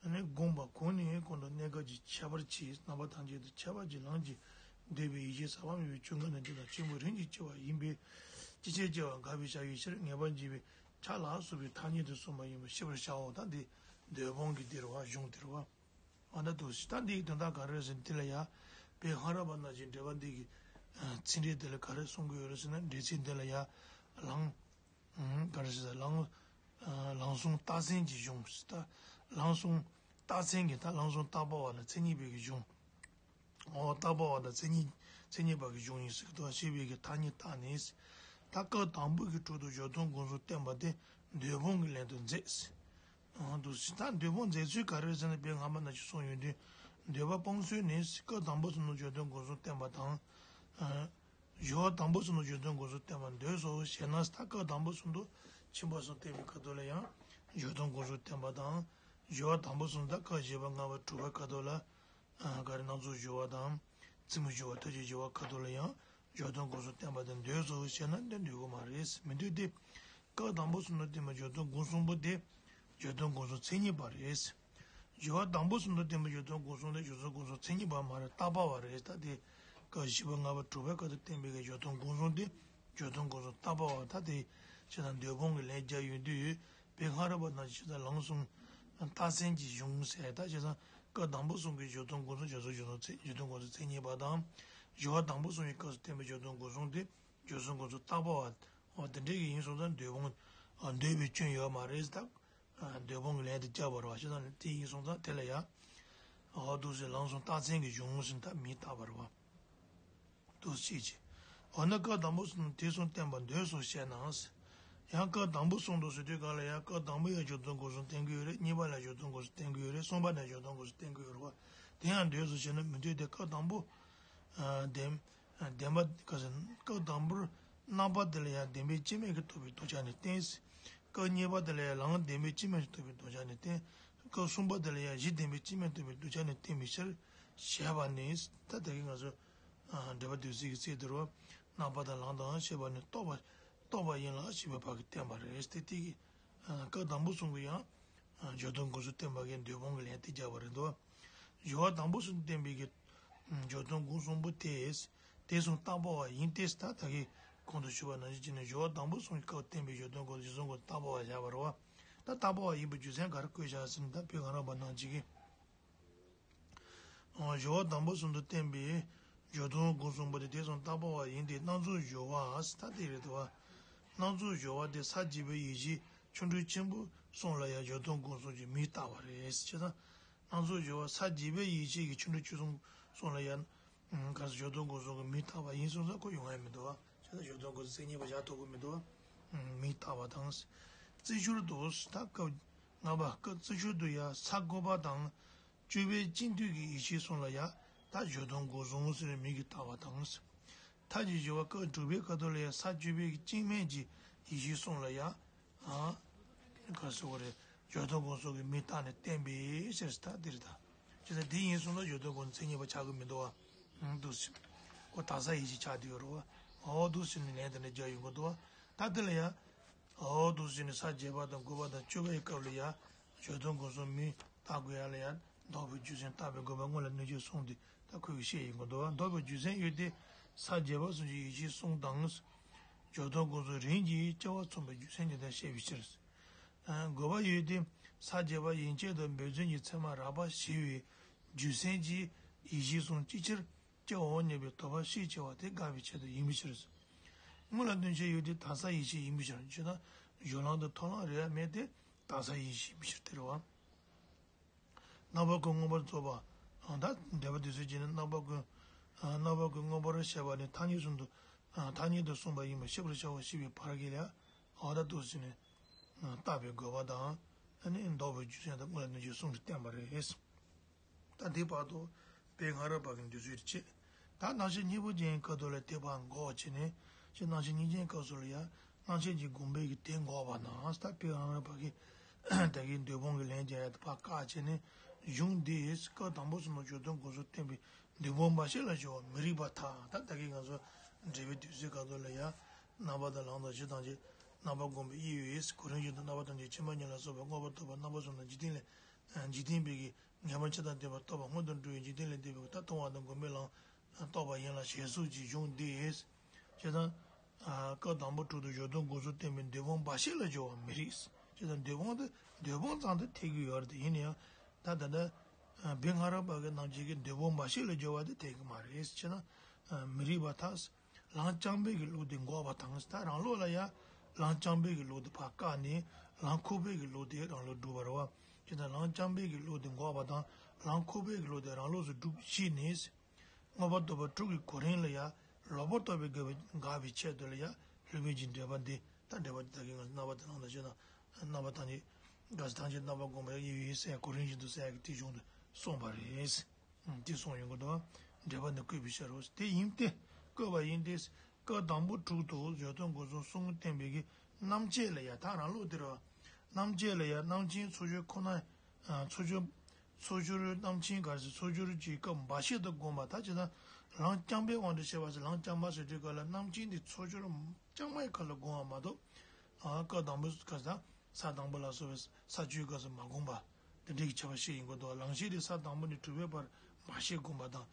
ནི་བསྒོམ་པ་གོང་ནས་གོང་དུ་གནས་སྐབས་ཀྱི་ཁྱད་པར་གྱིས་རྣམ་པ་ཐམས་ཅད་དུ་ཁྱད་པར་གྱི་ལམ་གྱིས་འདོད་པའི་ཡེ་ཤེས་ཟག་པ་མེད་པའི་ཆོས་ངོ་ནས་འདི་དང་ཆེན་པོ་རིམ་གྱིས་སྐྱེ་བ་ཡིན་པས་ཅི་ཕྱིར་སྐྱེ་བ་འགག་པའི་བྱ་བའི་ཕྱིར་ངེས་པར་འབྱེད་པའི་ཆ་ལ་སོགས་པའི་ཐ་སྙད་དུ་གསུངས་པ་ཡིན་པར་ཤེས་པར་བྱའོ། ད་འདི་འདོད་སྤོང་གི་འདིར་བ་གཞུང་འདིར་བ། ཨ་ད་དུ་ཞི་ད་འདིའི་དོན་དག་ག་རེ་ཟེར་འདི་ལ་ཡ། དཔེ་སྔ་རབས་པ་ན་ཅིག་འགྲེལ་པ་འདི་གི་ཚིག་འགྲེལ་འདི་ལ་ག་རེ་གསུང་གི་ཡོད་རེད་ཟེར་ན། འགྲེལ་ཚིག་འདི་ལ་ཡ་ལམ། ག་རེ་ཟེར་ལམ། ལམ་གསུམ་རྟགས་མཚན་གྱི་གཞུང་ཟེར། ད་ལམ་གསུམ་རྟགས་མཚན་གྱི་ད་ལམ་གསུམ་བརྟག་པ་བ་དང་མཚན་ཉིད་པའི་གི་གཞུང་། འོ་བརྟག་པ་བ་དང་མཚན་ཉིད་མཚན་ཉིད་པ་གི་གཞུང་ཡིན་ཟེར་གི་འདུག་ཞེས་པའི་གི་ཐ་སྙད་བཏགས་ནས། ད་སྐབས་དང་པོ་གི་དྲུག་ཏུ་སྦྱོར་དོན་སྒོམ་གསུམ་བསྟན་པ་དེ་འདོད་སྤོང་གི་ལན་དུ་མཛད། འོ་འདུག་ཟེར། ད་འདོད་སྤོང་མཛད་ཚུལ་ག་རེ་ཟེར་ན་དཔེ་སྔ་མ་ན་ཅིག་གསུངས་ཡོད་དུས། འདོད་པ་སྤོང་ཚུལ་ནི་སྐབས་དང་པོ་ཚུ་ནང་སྦྱོར་དོན་སྒོམ་གསུམ་བསྟན་པ་དང་། སྦྱོར་བ་དང་པོ་ཚུ་ནང་སྦྱོར་དོན་སྒོམ་གསུམ་བསྟན་པར་འདོད་སོ་ཞེ་ན། ད་སྐབས་དང་པོ་ཚུ་ནང་ཕྱིན་པ་གསུམ་བསྟན་པའི་ཁ་ཐུག་ལ་ཡང་སྦྱོར་དོན་སྒོམ་གསུམ་བསྟན་པ་དང་། སྦྱོར་བ་དང་པོ་ཚུ་ནང་ད་སྐབས་བཞི་པ་ལྔ་པ་དྲུག་པའི་ཁ་ཐུག་ལ། ག་རེ་སྣ་ཚོགས་སྦྱོར་བ་དང་། རྩེ་མོའི་སྦྱོར་བ་ཐུགས་རྗེའི་སྦྱོར་བ་ཁ་ཐུག་ལ་ཡང་སྦྱོར་དོན་སྒོམ་གསུམ་བསྟན་པ་དེ་འདོད་སོ་ཞེ་ན་འདི་འདོད་དགོས་མ་རེད། མི་འདོད་དེ། སྐབས་དང་པོ་ཚུ་ནང་བསྟན་པའི་སྦྱོར་དོན་སྒོམ་གསུམ་པོ་དེ་སྦྱོར་དོན་སྒོམ་གསུམ་མཚན་ཉིད་པ་རེད། སྦྱོར་བ་དང་པོ་ཚུ་ནང་བསྟན་པའི་སྦྱོར་དོན་སྒོམ་གསུམ་དེ་སྦྱོར་དོན་སྒོམ་གསུམ་མཚན་ཉིད་པ་མ་རེད། བརྟག་པ་བ་རེད། ད་དེ་སྐབས་བཞི་པ་ལྔ་པ་དྲུག་པའི་སྐབས་སུ་བསྟན་པའི་གི་སྦྱོར་དོན་སྒོམ་གསུམ་དེ་སྦྱོར་དོན་སྒོམ་གསུམ་བརྟག་པ་བ། ད་དེ་ཅི་དང་འདོད་སྤོང་གི་ལན་རྒྱག་ཡོང་དུས། དཔེ་སྔ་རབས་པ་ན་ཅིག་ད་ལམ་གསུམ་རྟགས་མཚན་གྱི་གཞུང་ཟེར། ད་བྱས་ཙང་སྐབས་དང་པོ་གསུམ་གྱི་སྦྱོར་དོན་སྒོམ་གསུམ་སྦྱོར་ཚུལ་སྦྱོར་དོན་མཚན་སྦྱོར་དོན་སྒོམ་གསུམ་མཚན་ཉིད་པ་དང་། སྦྱོར་བ་དང་པོ་གསུམ་གྱི་སྐབས་སུ་བསྟན་པའི་སྦྱོར་དོན་སྒོམ་གསུམ་དེ་སྦྱོར་ཚུལ་སྒོམ་ཚུལ་བརྟག་པ་བ། འོ་དེ་འདྲའི་གི་ཡིན་སོང་ཙང་འདོད་སྤོང་འདོད་པའི་སྐྱོན་ཡོད་མ་རེད། ད་འདོད་སྤོང་གི་ལན་དེ་རྒྱག་པ་རེད་བ། བྱས་ཙང་དེ་ཡིན་སོང་ཙང་དེ་ལ་ཡང་འོ་འདུག་སེ་ལམ་གསུམ་རྟགས་མཚན་གྱི་གཞུང་ཟེར་ད་མིང་བཏགས་པ་རེད་བ། འདུག་སེ་བྱས། འོ་ན་སྐབས་དང་པོ་གསུམ་དེ་གསུམ་བསྟན་པ་འདོད་སོ་ཞེ་ན། ཡང་སྐབས་དང་པོ་གསུམ་དུ་ཟེར་དུས་ག་ལ་ཡང་སྐབས་དང་པོ་ཡང་སྦྱོར་དོན་སྒོམ་གསུམ་བསྟན་གྱི་ཡོད་རེད། གཉིས་པ་ལ་སྦྱོར་དོན་སྒོམ་གསུམ་བསྟན་གྱི་ཡོད་རེད། གསུམ་པ་ནས་སྦྱོར་དོན་སྒོམ་གསུམ་བསྟན་གྱི་ཡོད་རེད་བ། དེ་ཡང་འདོད་སོ་ཞེ་ན་མི་འདོད་དེ། སྐབས་དང་པོ། ཨ་བདེན་བདེན་པ་ག་ཟེར། སྐབས་དང་པོར་རྣམ་པ་དེ་ལ་ཡང་བདེན་པའི་སྤྱི་མེད་ཀྱིས་རྟོགས་པའི་དོན་ཆ་ནས་བསྟན། སྐབས་གཉིས་པ་དེ་ལ་ཡང་ལམ་བདེན་པའི་སྤྱི་མེད་ཀྱིས་རྟོགས་པའི་དོན་ཆ་ནས་བསྟན། སྐབས་གསུམ་པ་དེ་ལ་ཡང་གཞི་བདེན་པའི་སྤྱི་མིང་སྟོན་པའི་གདུལ་བྱ་ནི་བསྟན་པའི་ཕྱིར་ཞེས་པ་ནི། ད་དེ་གིན་ང་ཚོ་འགྲེལ་པ་བདུད་རྩི་གི་ཚིག་དེ་རུ། རྣམ་པ་དང་ལམ་དང་ཞེས་པ་ནི་རྟོགས་པ་རྟོགས་པ་ཡིན་ལ་ཞེས་པའི་བར་གྱི་བསྟན་པ་རེད། དེ་དེ་གི་སྐབས་དང་པོ་གསུམ་གྱི་ཡང་སྦྱོར་དོན་སྒོམ་གསུམ་བསྟན་པ་གི་འདོད་སྤོང་གི་ལན་དེ་རྒྱག་པ་རེད་འདུག་སྦྱོར་བ་དང་པོ་གསུམ་བསྟན་པའི་གི་སྦྱོར་དོན་སྒོམ་གསུམ་པོ་དེས་དེ་གསུམ་རྟག་པ་བ་ཡིན་ཏེ། ད་ད་གིན་གོང་དུ་ཞུས་པ་ནང་བཞིན་བྱས་ནས་སྦྱོར་བ་དང་པོ་གསུམ་གྱི་སྐབས་བསྟན་པའི་སྦྱོར་དོན་སྒོམ་གསུམ་གྱི་རྟག་པ་བ་བཞག་པ་རེད་བ། ད་རྟག་པ་བ་ཡིན་པའི་རྒྱུ་མཚན་ག་རེ་བཀོད་བཞག་ཟེར་ན། ད་དཔེ་གང་རུང་བ་ནང་བཞིན་གྱི། སྦྱོར་བ་དང་པོ་གསུམ་དུ་བསྟན་པའི་སྦྱོར་དོན་སྒོམ་གསུམ་པོ་དེ་དེ་གསུམ་རྟག་པ་བ་ཡིན་ཏེ། སྣ་ཚོགས་སྦྱོར་བ་ད་དེ་རེད་དོ། སྣ་ཚོགས་སྦྱོར་བ་དེ་ས་བརྒྱད་པའི་ཡེ་ཤེས་ཆོ་འཕྲུལ་ཆེན་པོ་གསུམ་ལ་ཡང་སྦྱོར་དོན་སྒོམ་གསུམ་གྱི་མིང་བཏགས་པ་རེད། བྱས་ཙང་སྣ་ཚོགས་སྦྱོར་བ་ས་བརྒྱད་པའི་ཡེ་ཤེས་ཀྱི་ཆོ་འཕྲུལ་ཆོས་གསུམ་གསུམ་ལ་ཡང་ག་རེ་སྦྱོར་དོན་སྒོམ་གསུམ་གྱི་མིང་བཏགས་པ་ཡིན་སོང་ཙང་ཁོ་ཡོང་ཡ་མི་འདུག་བ། བྱས་ཙང་སྦྱོར་དོན་སྒོམ་གསུམ་མཚན་ཉིད་པ་བཞག་ཐུབ་ཀྱི་མི་འདུག་བ། མིང་བཏགས་པ་དང་། རྩི་སྦྱོར་དུ་ད་སྐབས་ལྔ་པ་སྐབས་རྩི་སྦྱོར་དུ་ཡང་ས་དགུ་པ་དང་། བཅུ་པའི་སྤྱི་མཐུན་གྱི་ཡེ་ཤེས་གསུམ་ལ་ཡང་ད་སྦྱོར་དོན་སྒོམ་གསུམ་ཟེར་བའི་མིང་གིས་བཏགས་པ་དང་། མཐའ་གཅིག་སྦྱོར་བ་སྐབས་དྲུག་པའི་ཁ་ཐོག་ལ་ཡང་ས་བཅུ་པའི་སྐྱེ་མེད་ཀྱི་ཡེ་ཤེས་གསུམ་ལ་ཡང་། ཨ། ག་རེ་ཟེར་དགོས་རེད། སྦྱོར་དོན་སྒོམ་གསུམ་གྱི་མིང་བཏགས་ནས་བསྟན་པའི་ཕྱིར་ད་འདིར་ད། ཅི་ཟེར་འདི་ཡིན་སོང་ན་སྦྱོར་དོན་སྒོམ་གསུམ་མཚན་ཉིད་པ་ཆགས་ཀྱི་མི་འདུག་བ། འདུག་སེ། ཁོ་དག་ས་ཡེ་ཤེས་ཆགས་བསྡད་ཡོད་རེད་བ། འོ་འདུག་སེ་ནི་ལན་དེ་འདྲ་རྒྱག་ཡོང་གི་འདུག་བ། ད་དེ་ལ་ཡང་། འོ་འདུག་སེ་ནི་ས་བརྒྱད་པ་དང་དགུ་པ་དང་བཅུ་པའི་སྐབས་ལ་ཡང་། སྦྱོར་དོན་སྒོམ་གསུམ་མིང་བཏགས་དགོས་ཡ་ལ་ཡང་ལྡོག་པའི་རྒྱུ་མཚན་བརྟག་པའི་དགོས་པ་སྔོན་ལ་གནོད་བྱེད་གསུམ་དེ་ད་ཁོས་བཤད་ཡོང་གི་འདུག་བ། ལྡོག་པའི་རྒྱུ་མཚན་ཡོད་དེ། ས་བརྒྱད་པ་གསུམ་གྱི་ཡེ་ཤེས་གསུམ་དང་། སྦྱོར་དོན་སྒོམ་གསུམ་རིམ་གྱིས་སྐྱེ་བ་མཚོན་པའི་རྒྱུ་མཚན་དེ་ལྟར་བཤད་པའི་ཕྱིར། དགོས་པ་ཡོད་དེ། ས་བརྒྱད་པ་ཡན་ཆད་དུ་འབད་བརྩོན་གྱི་མཚན་མ་རགས་པ་ཞི་བའི་རྒྱུ་མཚན་གྱིས་ཡེ་ཤེས་གསུམ་ཅིའི་ཕྱིར་སྐྱེའོ་སྙམ་པའི་དོགས་པ་ཤས་ཆེ་བ་དེ་དགག་པའི་ཆེད་དུ་ཡིན་པའི་ཕྱིར། སྔོན་ལ་གནོད་བྱེད་ཡོད་དེ་དག་ས་ཡེ་ཤེས་ཡིན་པའི་ཕྱིར། ཅེ་ན། སྦྱོར་ལམ་དུ་ཐོབ་ལམ་རེ་ཡང་མེད་དེ་དག་ས་ཡེ་ཤེས་ཡིན་པའི་ཕྱིར་དེ་རེད་བ། རྣམ་པ་ཀུན་མངོན་པར་རྫོགས་པ། ད་འགྲེལ་པ་འདི་ཚོའི་རྗེས་ནས་རྣམ་པ་ཀུན། རྣམ་པ་ཀུན་མངོན་པར་བཤད་པ་ནི་ཐ་སྙད་གསུམ་དུ། ཐ་སྙད་དུ་གསུངས་པ་ཡིན་པར་ཤེས་པར་བྱའོ་ཞེས་པའི་བར་གྱི་ལ། འོ་ད་འདུག་སེ་ནི། བརྟག་པའི་དགོས་པ་དང་། ཨ་ནི་ལྡོག་པའི་རྒྱུ་མཚན་དང་སྔོན་ལ་གནོད་བྱེད་གསུམ་དུ་བསྟན་པ་རེད། ད་འདི་བར་དུ། དཔེ་སྔ་རབས་པ་གི་འདོད་ཚུལ་བྱེད། ད་རྣམ་ཤེས་གཉིས་པོ་ཅན་ཁ་ཐུག་ལ་དེ་ཕར་འགོག་བྱས་ནས། ཅེས་རྣམ་ཤེས་གཉིས་ཅན་སྐབས་སུ་ལ་ཡང་རྣམ་ཤེས་ཀྱི་སྒོམ་པའི་གི་དེ་འགོག་པ་དང་། ད་དཔེ་སྔ་རབས་པ་གི་ད་གིན་འདོད་སྤོང་གི་ལན་རྒྱག་ཡ་དེ་ཕར་བཀག་བྱས་ནས། གཞུང་འདིས་སྐབས་དང་པོ་གསུམ་ལ་སྦྱོར་དོན་སྒོམ་གསུམ་བསྟན་པའི་འདོད་སྤོང་འབའ་ཞིག་ལ་སྦྱོར་བ་མི་རིགས་པར་ཐལ། ད་ད་གིན་ང་ཚོ་འགྲེལ་པའི་དུས་ཚོད་ཁ་ཐུག་ལ་ཡང་རྣམ་པ་དང་ལམ་དང་ཇི་ལྟ་བ་ཅིག་རྣམ་པ་སྒོམ་པའི་དབྱེ་བས། གོ་རིམ་བཞིན་དུ་རྣམ་པ་ཐམས་ཅད་མཁྱེན་པ་ཉིད་ལ་སོགས་པ་མངོན་པར་རྟོགས་པ་རྣམ་པ་གསུམ་དང་འཇིག་རྟེན་ལས། འཇིག་རྟེན་པའི་གི་ངེས་པ་ཆ་དང་ལྡན་པ་རྟོགས་པ་སྔོན་དུ་འགྲོ་བའི་འཇིག་རྟེན་ལས་འདས་པའི་ད་མཐོང་བ་དང་སྒོམ་པའི་ལམ་རྟོགས་པ་ཡིན་ལ་ཞེས་སོགས་ཀྱི་གཞུང་འདིས། བྱས་ཙང་། སྐབས་དང་པོ་དྲུག་ཏུ་སྦྱོར་དོན་སྒོམ་གསུམ་བསྟན་པའི་འདོད་སྤོང་འབའ་ཞིག་ལ་སྦྱོར་བ་མི་རིགས། བྱས་ཙང་འདོད་སྤོང་དེ་འདོད་སྤོང་ཙམ་དུ་ཐལ་གྱི་ཡོད་རེད་དེ། ཡིན་ན་ཡང་། ད་ད་ལྟ། དཔེ་སྔ་རབས་པ་གི་རྣམ་བཅད་ཀྱི་འདོད་སྤོང་འབའ་ཞིག་ལ་སྦྱོར་བ་དེ་ཐལ་གྱི་མ་རེད། བྱས་ན། མི་རིགས་པར་ཐལ། ལམ་རྐྱང་པའི་གི་ལུགས་དེ་འགོག་པ་དང་། ད་རང་ལུགས་ལ་ཡང་ལམ་རྐྱང་པའི་གི་ལུགས་དེ་ཕར་བཀག་ནས། ལམ་ཁུག་པའི་གི་ལུགས་དེ་རང་ལུགས་སྒྲུབ་པ་རེད་བ། བྱས་ཙང་ལམ་རྐྱང་པའི་གི་ལུགས་དེ་འགོག་པ་དང་། ལམ་ཁུག་པའི་གི་ལུགས་དེ་རང་ལུགས་སུ་སྒྲུབ་ཤེས་ནས། མངོན་པར་རྟོགས་པ་དྲུག་གི་གོ་རིམ་ལ་ཡང་ལོག་པར་རྟོག་པའི་དགག་པའི་དགག་པའི་ཆེད་དུ་ལ་ཡང་སློབ་དཔོན་གྱི་འགྲེལ་པ་འདི། ད་འགྲེལ་པ་འདི་ད་གིན་ང་ཚོ་རྣམ་པ་དང་ལམ་དང་བཅས་དང་། རྣམ་པ་ཐམས་ཅད། དགག་ས་ཐམས་ཅད་རྣམ་པ་སྒོམ་པའི་དབྱེ་བས་ཟེར་གོ་རིམ་བཞིན་དུ་ཟེར་ཡ་གི་དེ་གཞུང་དུ་གསུངས་པ་རེད། དེ་གསུངས་ཡོང་གི་འདུག་འགྲེལ་པ་འདི་བཀོད་པའི་ཕྱིར་རོ། དེ་ཡིན་ཏེ། བཀོད་པ་ཡིན་ཏེ། སྐབས་དང་པོ་དྲུག་ཏུ་སྦྱོར་དོན་སྒོམ་གསུམ་གསུམ་བསྟན་པའི་གི་རྣམ་བཅད་ལ་ཡང་ད་རང་ལུགས་དེ་རེད་བ། རྣམ་བཅད་ལ་ཡང་རྣམ་མཁྱེན་ཚོགས་སྦྱོར་ཁོ་ན། ཚོགས་སྦྱོར། ཚོགས་སྦྱོར་རྣམ་མཁྱེན་ག་རེ་ཟེར། ཚོགས་སྦྱོར་གྱི་སྐབས་འབའ་ཞིག་ཏུ་བསྒོམ་པ། ད་ཅི་ད་ལམ་རྐྱང་པའི་དབང་དུ་བྱས་པ་ཟེར། ལམ་རྐྱང་པ་ཟེར་དུས་སྐབས་ལ་རྣམ་མཁྱེན་དེ་ཚོགས་སྦྱོར་རྐྱང་པའི་སྐབས་ལ་བསྒོམ་པ་མ་གཏོགས། སྐབས་དང་པོ་ག་རེ་ཟེར། ས་དང་པོ་ལ་སོགས་པའི་ས་བཅུའི་སྐབས་སུ་མ་བསྒོམ་པ། དེ་འདྲའི་ཁྱད་པར་ཕྱེ་ཡིན་དགོས་འདུག་ལམ་ཤེས་དེ་ས་དང་པོ་ནས་དྲུག་པའི་བར་འབའ་ཞིག་བསྒོམ་པ་དང་།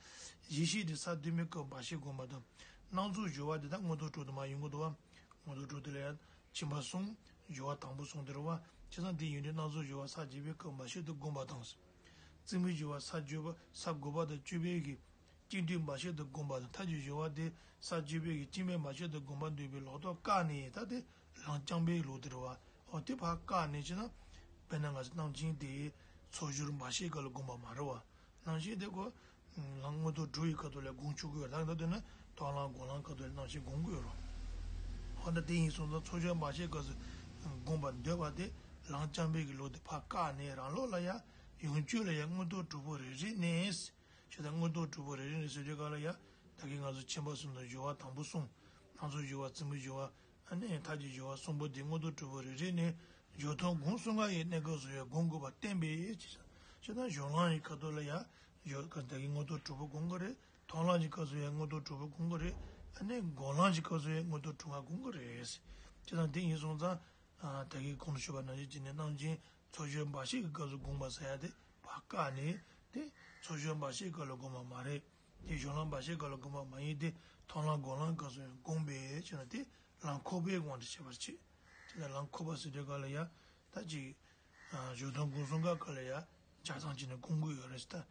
ཡེ་ཤེས་དེ་ས་བདུན་པའི་སྐབས་འབའ་ཞིག་བསྒོམ་པ་དང་། སྣ་ཚོགས་སྦྱོར་བ་དེ་དག་མངོན་རྟོགས་དྲུག་ཏུ་མར་ཡོང་གི་འདུག་བ། མངོན་རྟོགས་དྲུག་དེ་ལ་ཡང་ཁྱིམ་པ་གསུམ། སྦྱོར་བ་དང་པོ་གསུམ་དེ་རེད་བ། བྱས་ཙང་དེ་ཡོན་ཏན་སྣ་ཚོགས་སྦྱོར་བ་ས་བརྒྱད་པའི་སྐབས་འབའ་ཞིག་ཏུ་བསྒོམ་པ་དང་། རྩིས་མེད་སྦྱོར་བ་ས་བརྒྱད་པ་ས་དགུ་པ་དང་བཅུ་པའི་གི་སྤྱི་མཐུན་འབའ་ཞིག་ཏུ་བསྒོམ་པ་དང་། མཐའ་གཅིག་སྦྱོར་བ་དེ་ས་བཅུ་པའི་གི་སྤྱི་མེད་འབའ་ཞིག་ཏུ་བསྒོམ་པར་འདོད་པའི་ལོག་རྟོག་བཀག་ནས། ད་དེ་ལམ་རྐྱང་པའི་ལུགས་དེ་རེད་བ། འོ་དེ་ཕར་བཀག་ནས་བྱས་ན། དཔེར་ན་ང་ཚོ་རྣམ་མཁྱེན་དེ་ཚོགས་སྦྱོར་འབའ་ཞིག་སྐབས་ལ་བསྒོམ་པ་མ་རེད་བ། རྣམ་མཁྱེན་དེ་ཁོ། ལམ་མངོན་རྟོགས་དྲུག་གི་ཁ་ཐུག་ལ་སྒོམ་ཆོག་གི་ཡོད་རེད། ད་ལྟ་དེ་ནི་མཐོང་ལམ་སྒོམ་ལམ་ཁ་ཐུག་ལ་རྣམ་མཁྱེན་སྒོམ་དགོས་རོ། འོ་ན་དེ་ཡིན་སོང་ཙང་ཚོགས་སྦྱོར་འབའ་ཞིག་སྐབས་སུ་སྒོམ་པར་འདོད་པ་དེ་ལམ་རྐྱང་པའི་གི་ལུགས་དེ་ཕར་བཀག་ནས། རང་ལུགས་ལ་ཡང་ཡོངས་གཅོད་ལ་ཡང་མངོན་རྟོགས་དྲུག་པོ་རེ་རེ་ནས། བྱས་ཙང་མངོན་རྟོགས་དྲུག་པོ་རེ་རེ་ནས་ཟེར་དུས་སྐབས་ལ་ཡང་ད་གིན་ང་ཚོ་ཁྱིམ་པ་གསུམ་དང་སྦྱོར་བ་དང་པོ་གསུམ། སྣ་ཚོགས་སྦྱོར་བ། རྩིས་མེད་སྦྱོར་བ། ཨ་ནི་མཐའ་གཅིག་སྦྱོར་བ་གསུམ་པོ་དེ་མངོན་རྟོགས་དྲུག་པོ་རེ་རེ་ནས། སྦྱོར་མཐོང་སྒོམ་གསུམ་ཀ་ཡི་གནས་སྐབས་སུ་ཡང་སྒོམ་དགོས་པ་བསྟན་པས་ཅེས། ཅེས་དང་སྦྱོར་ལམ་གྱི་ཁ་ཐོག་ལ་ཡང་སྦྱོར་ད་གིན་མངོན་རྟོགས་དྲུག་པོ་སྒོམ་དགོས་རེད། མཐོང་ལམ་གྱི་སྐབས་སུ་ཡང་མངོན་རྟོགས་དྲུག་པོ་སྒོམ་དགོས་རེད། ཨ་ནི་སྒོམ་ལམ་གྱི་སྐབས་སུ་ཡང་མངོན་རྟོགས་དྲུག་ཀ་སྒོམ་དགོས་རེད། ཅེས་དང་དེ་ཡིན་སོང་ཙང་། ད་གིན་གོང་དུ་ཞུས་པ་ནང་བཞིན་བྱས་ནས་རྣམ་མཁྱེན་ཚོགས་སྦྱོར་འབའ་ཞིག་གི་སྐབས་སུ་སྒོམ་པ་ཟེར་ཡ་དེ་ཕར་བཀག་ནས། དེ་ཚོགས་སྦྱོར་འབའ་ཞིག་གི་སྐབས་ལ་སྒོམ་པ་མ་རེད། དེ་སྦྱོར་ལམ་འབའ་ཞིག་སྐབས་ལ་སྒོམ་པ་མ་ཡིན་ཏེ། མཐོང་ལམ་སྒོམ་ལམ་སྐབས་སུ་ཡང་སྒོམ་པས་ཅེ་ན། དེ་ལམ་ཁོག་པའི་དབང་དུ་བྱས་པར་བྱེད། དེ་ལ་ལམ་ཁོག་པ་ཟེར་དུས་སྐབས་ལ་ཡ། ད་ཅིག་སྦྱོར་མཐོང་སྒོམ་གསུམ་ཀ་སྐབས་ལ་ཡ། ཆ་ཚང་བྱས་ནས་སྒོམ་གྱི་ཡོད་རེད་ཟེར། ད་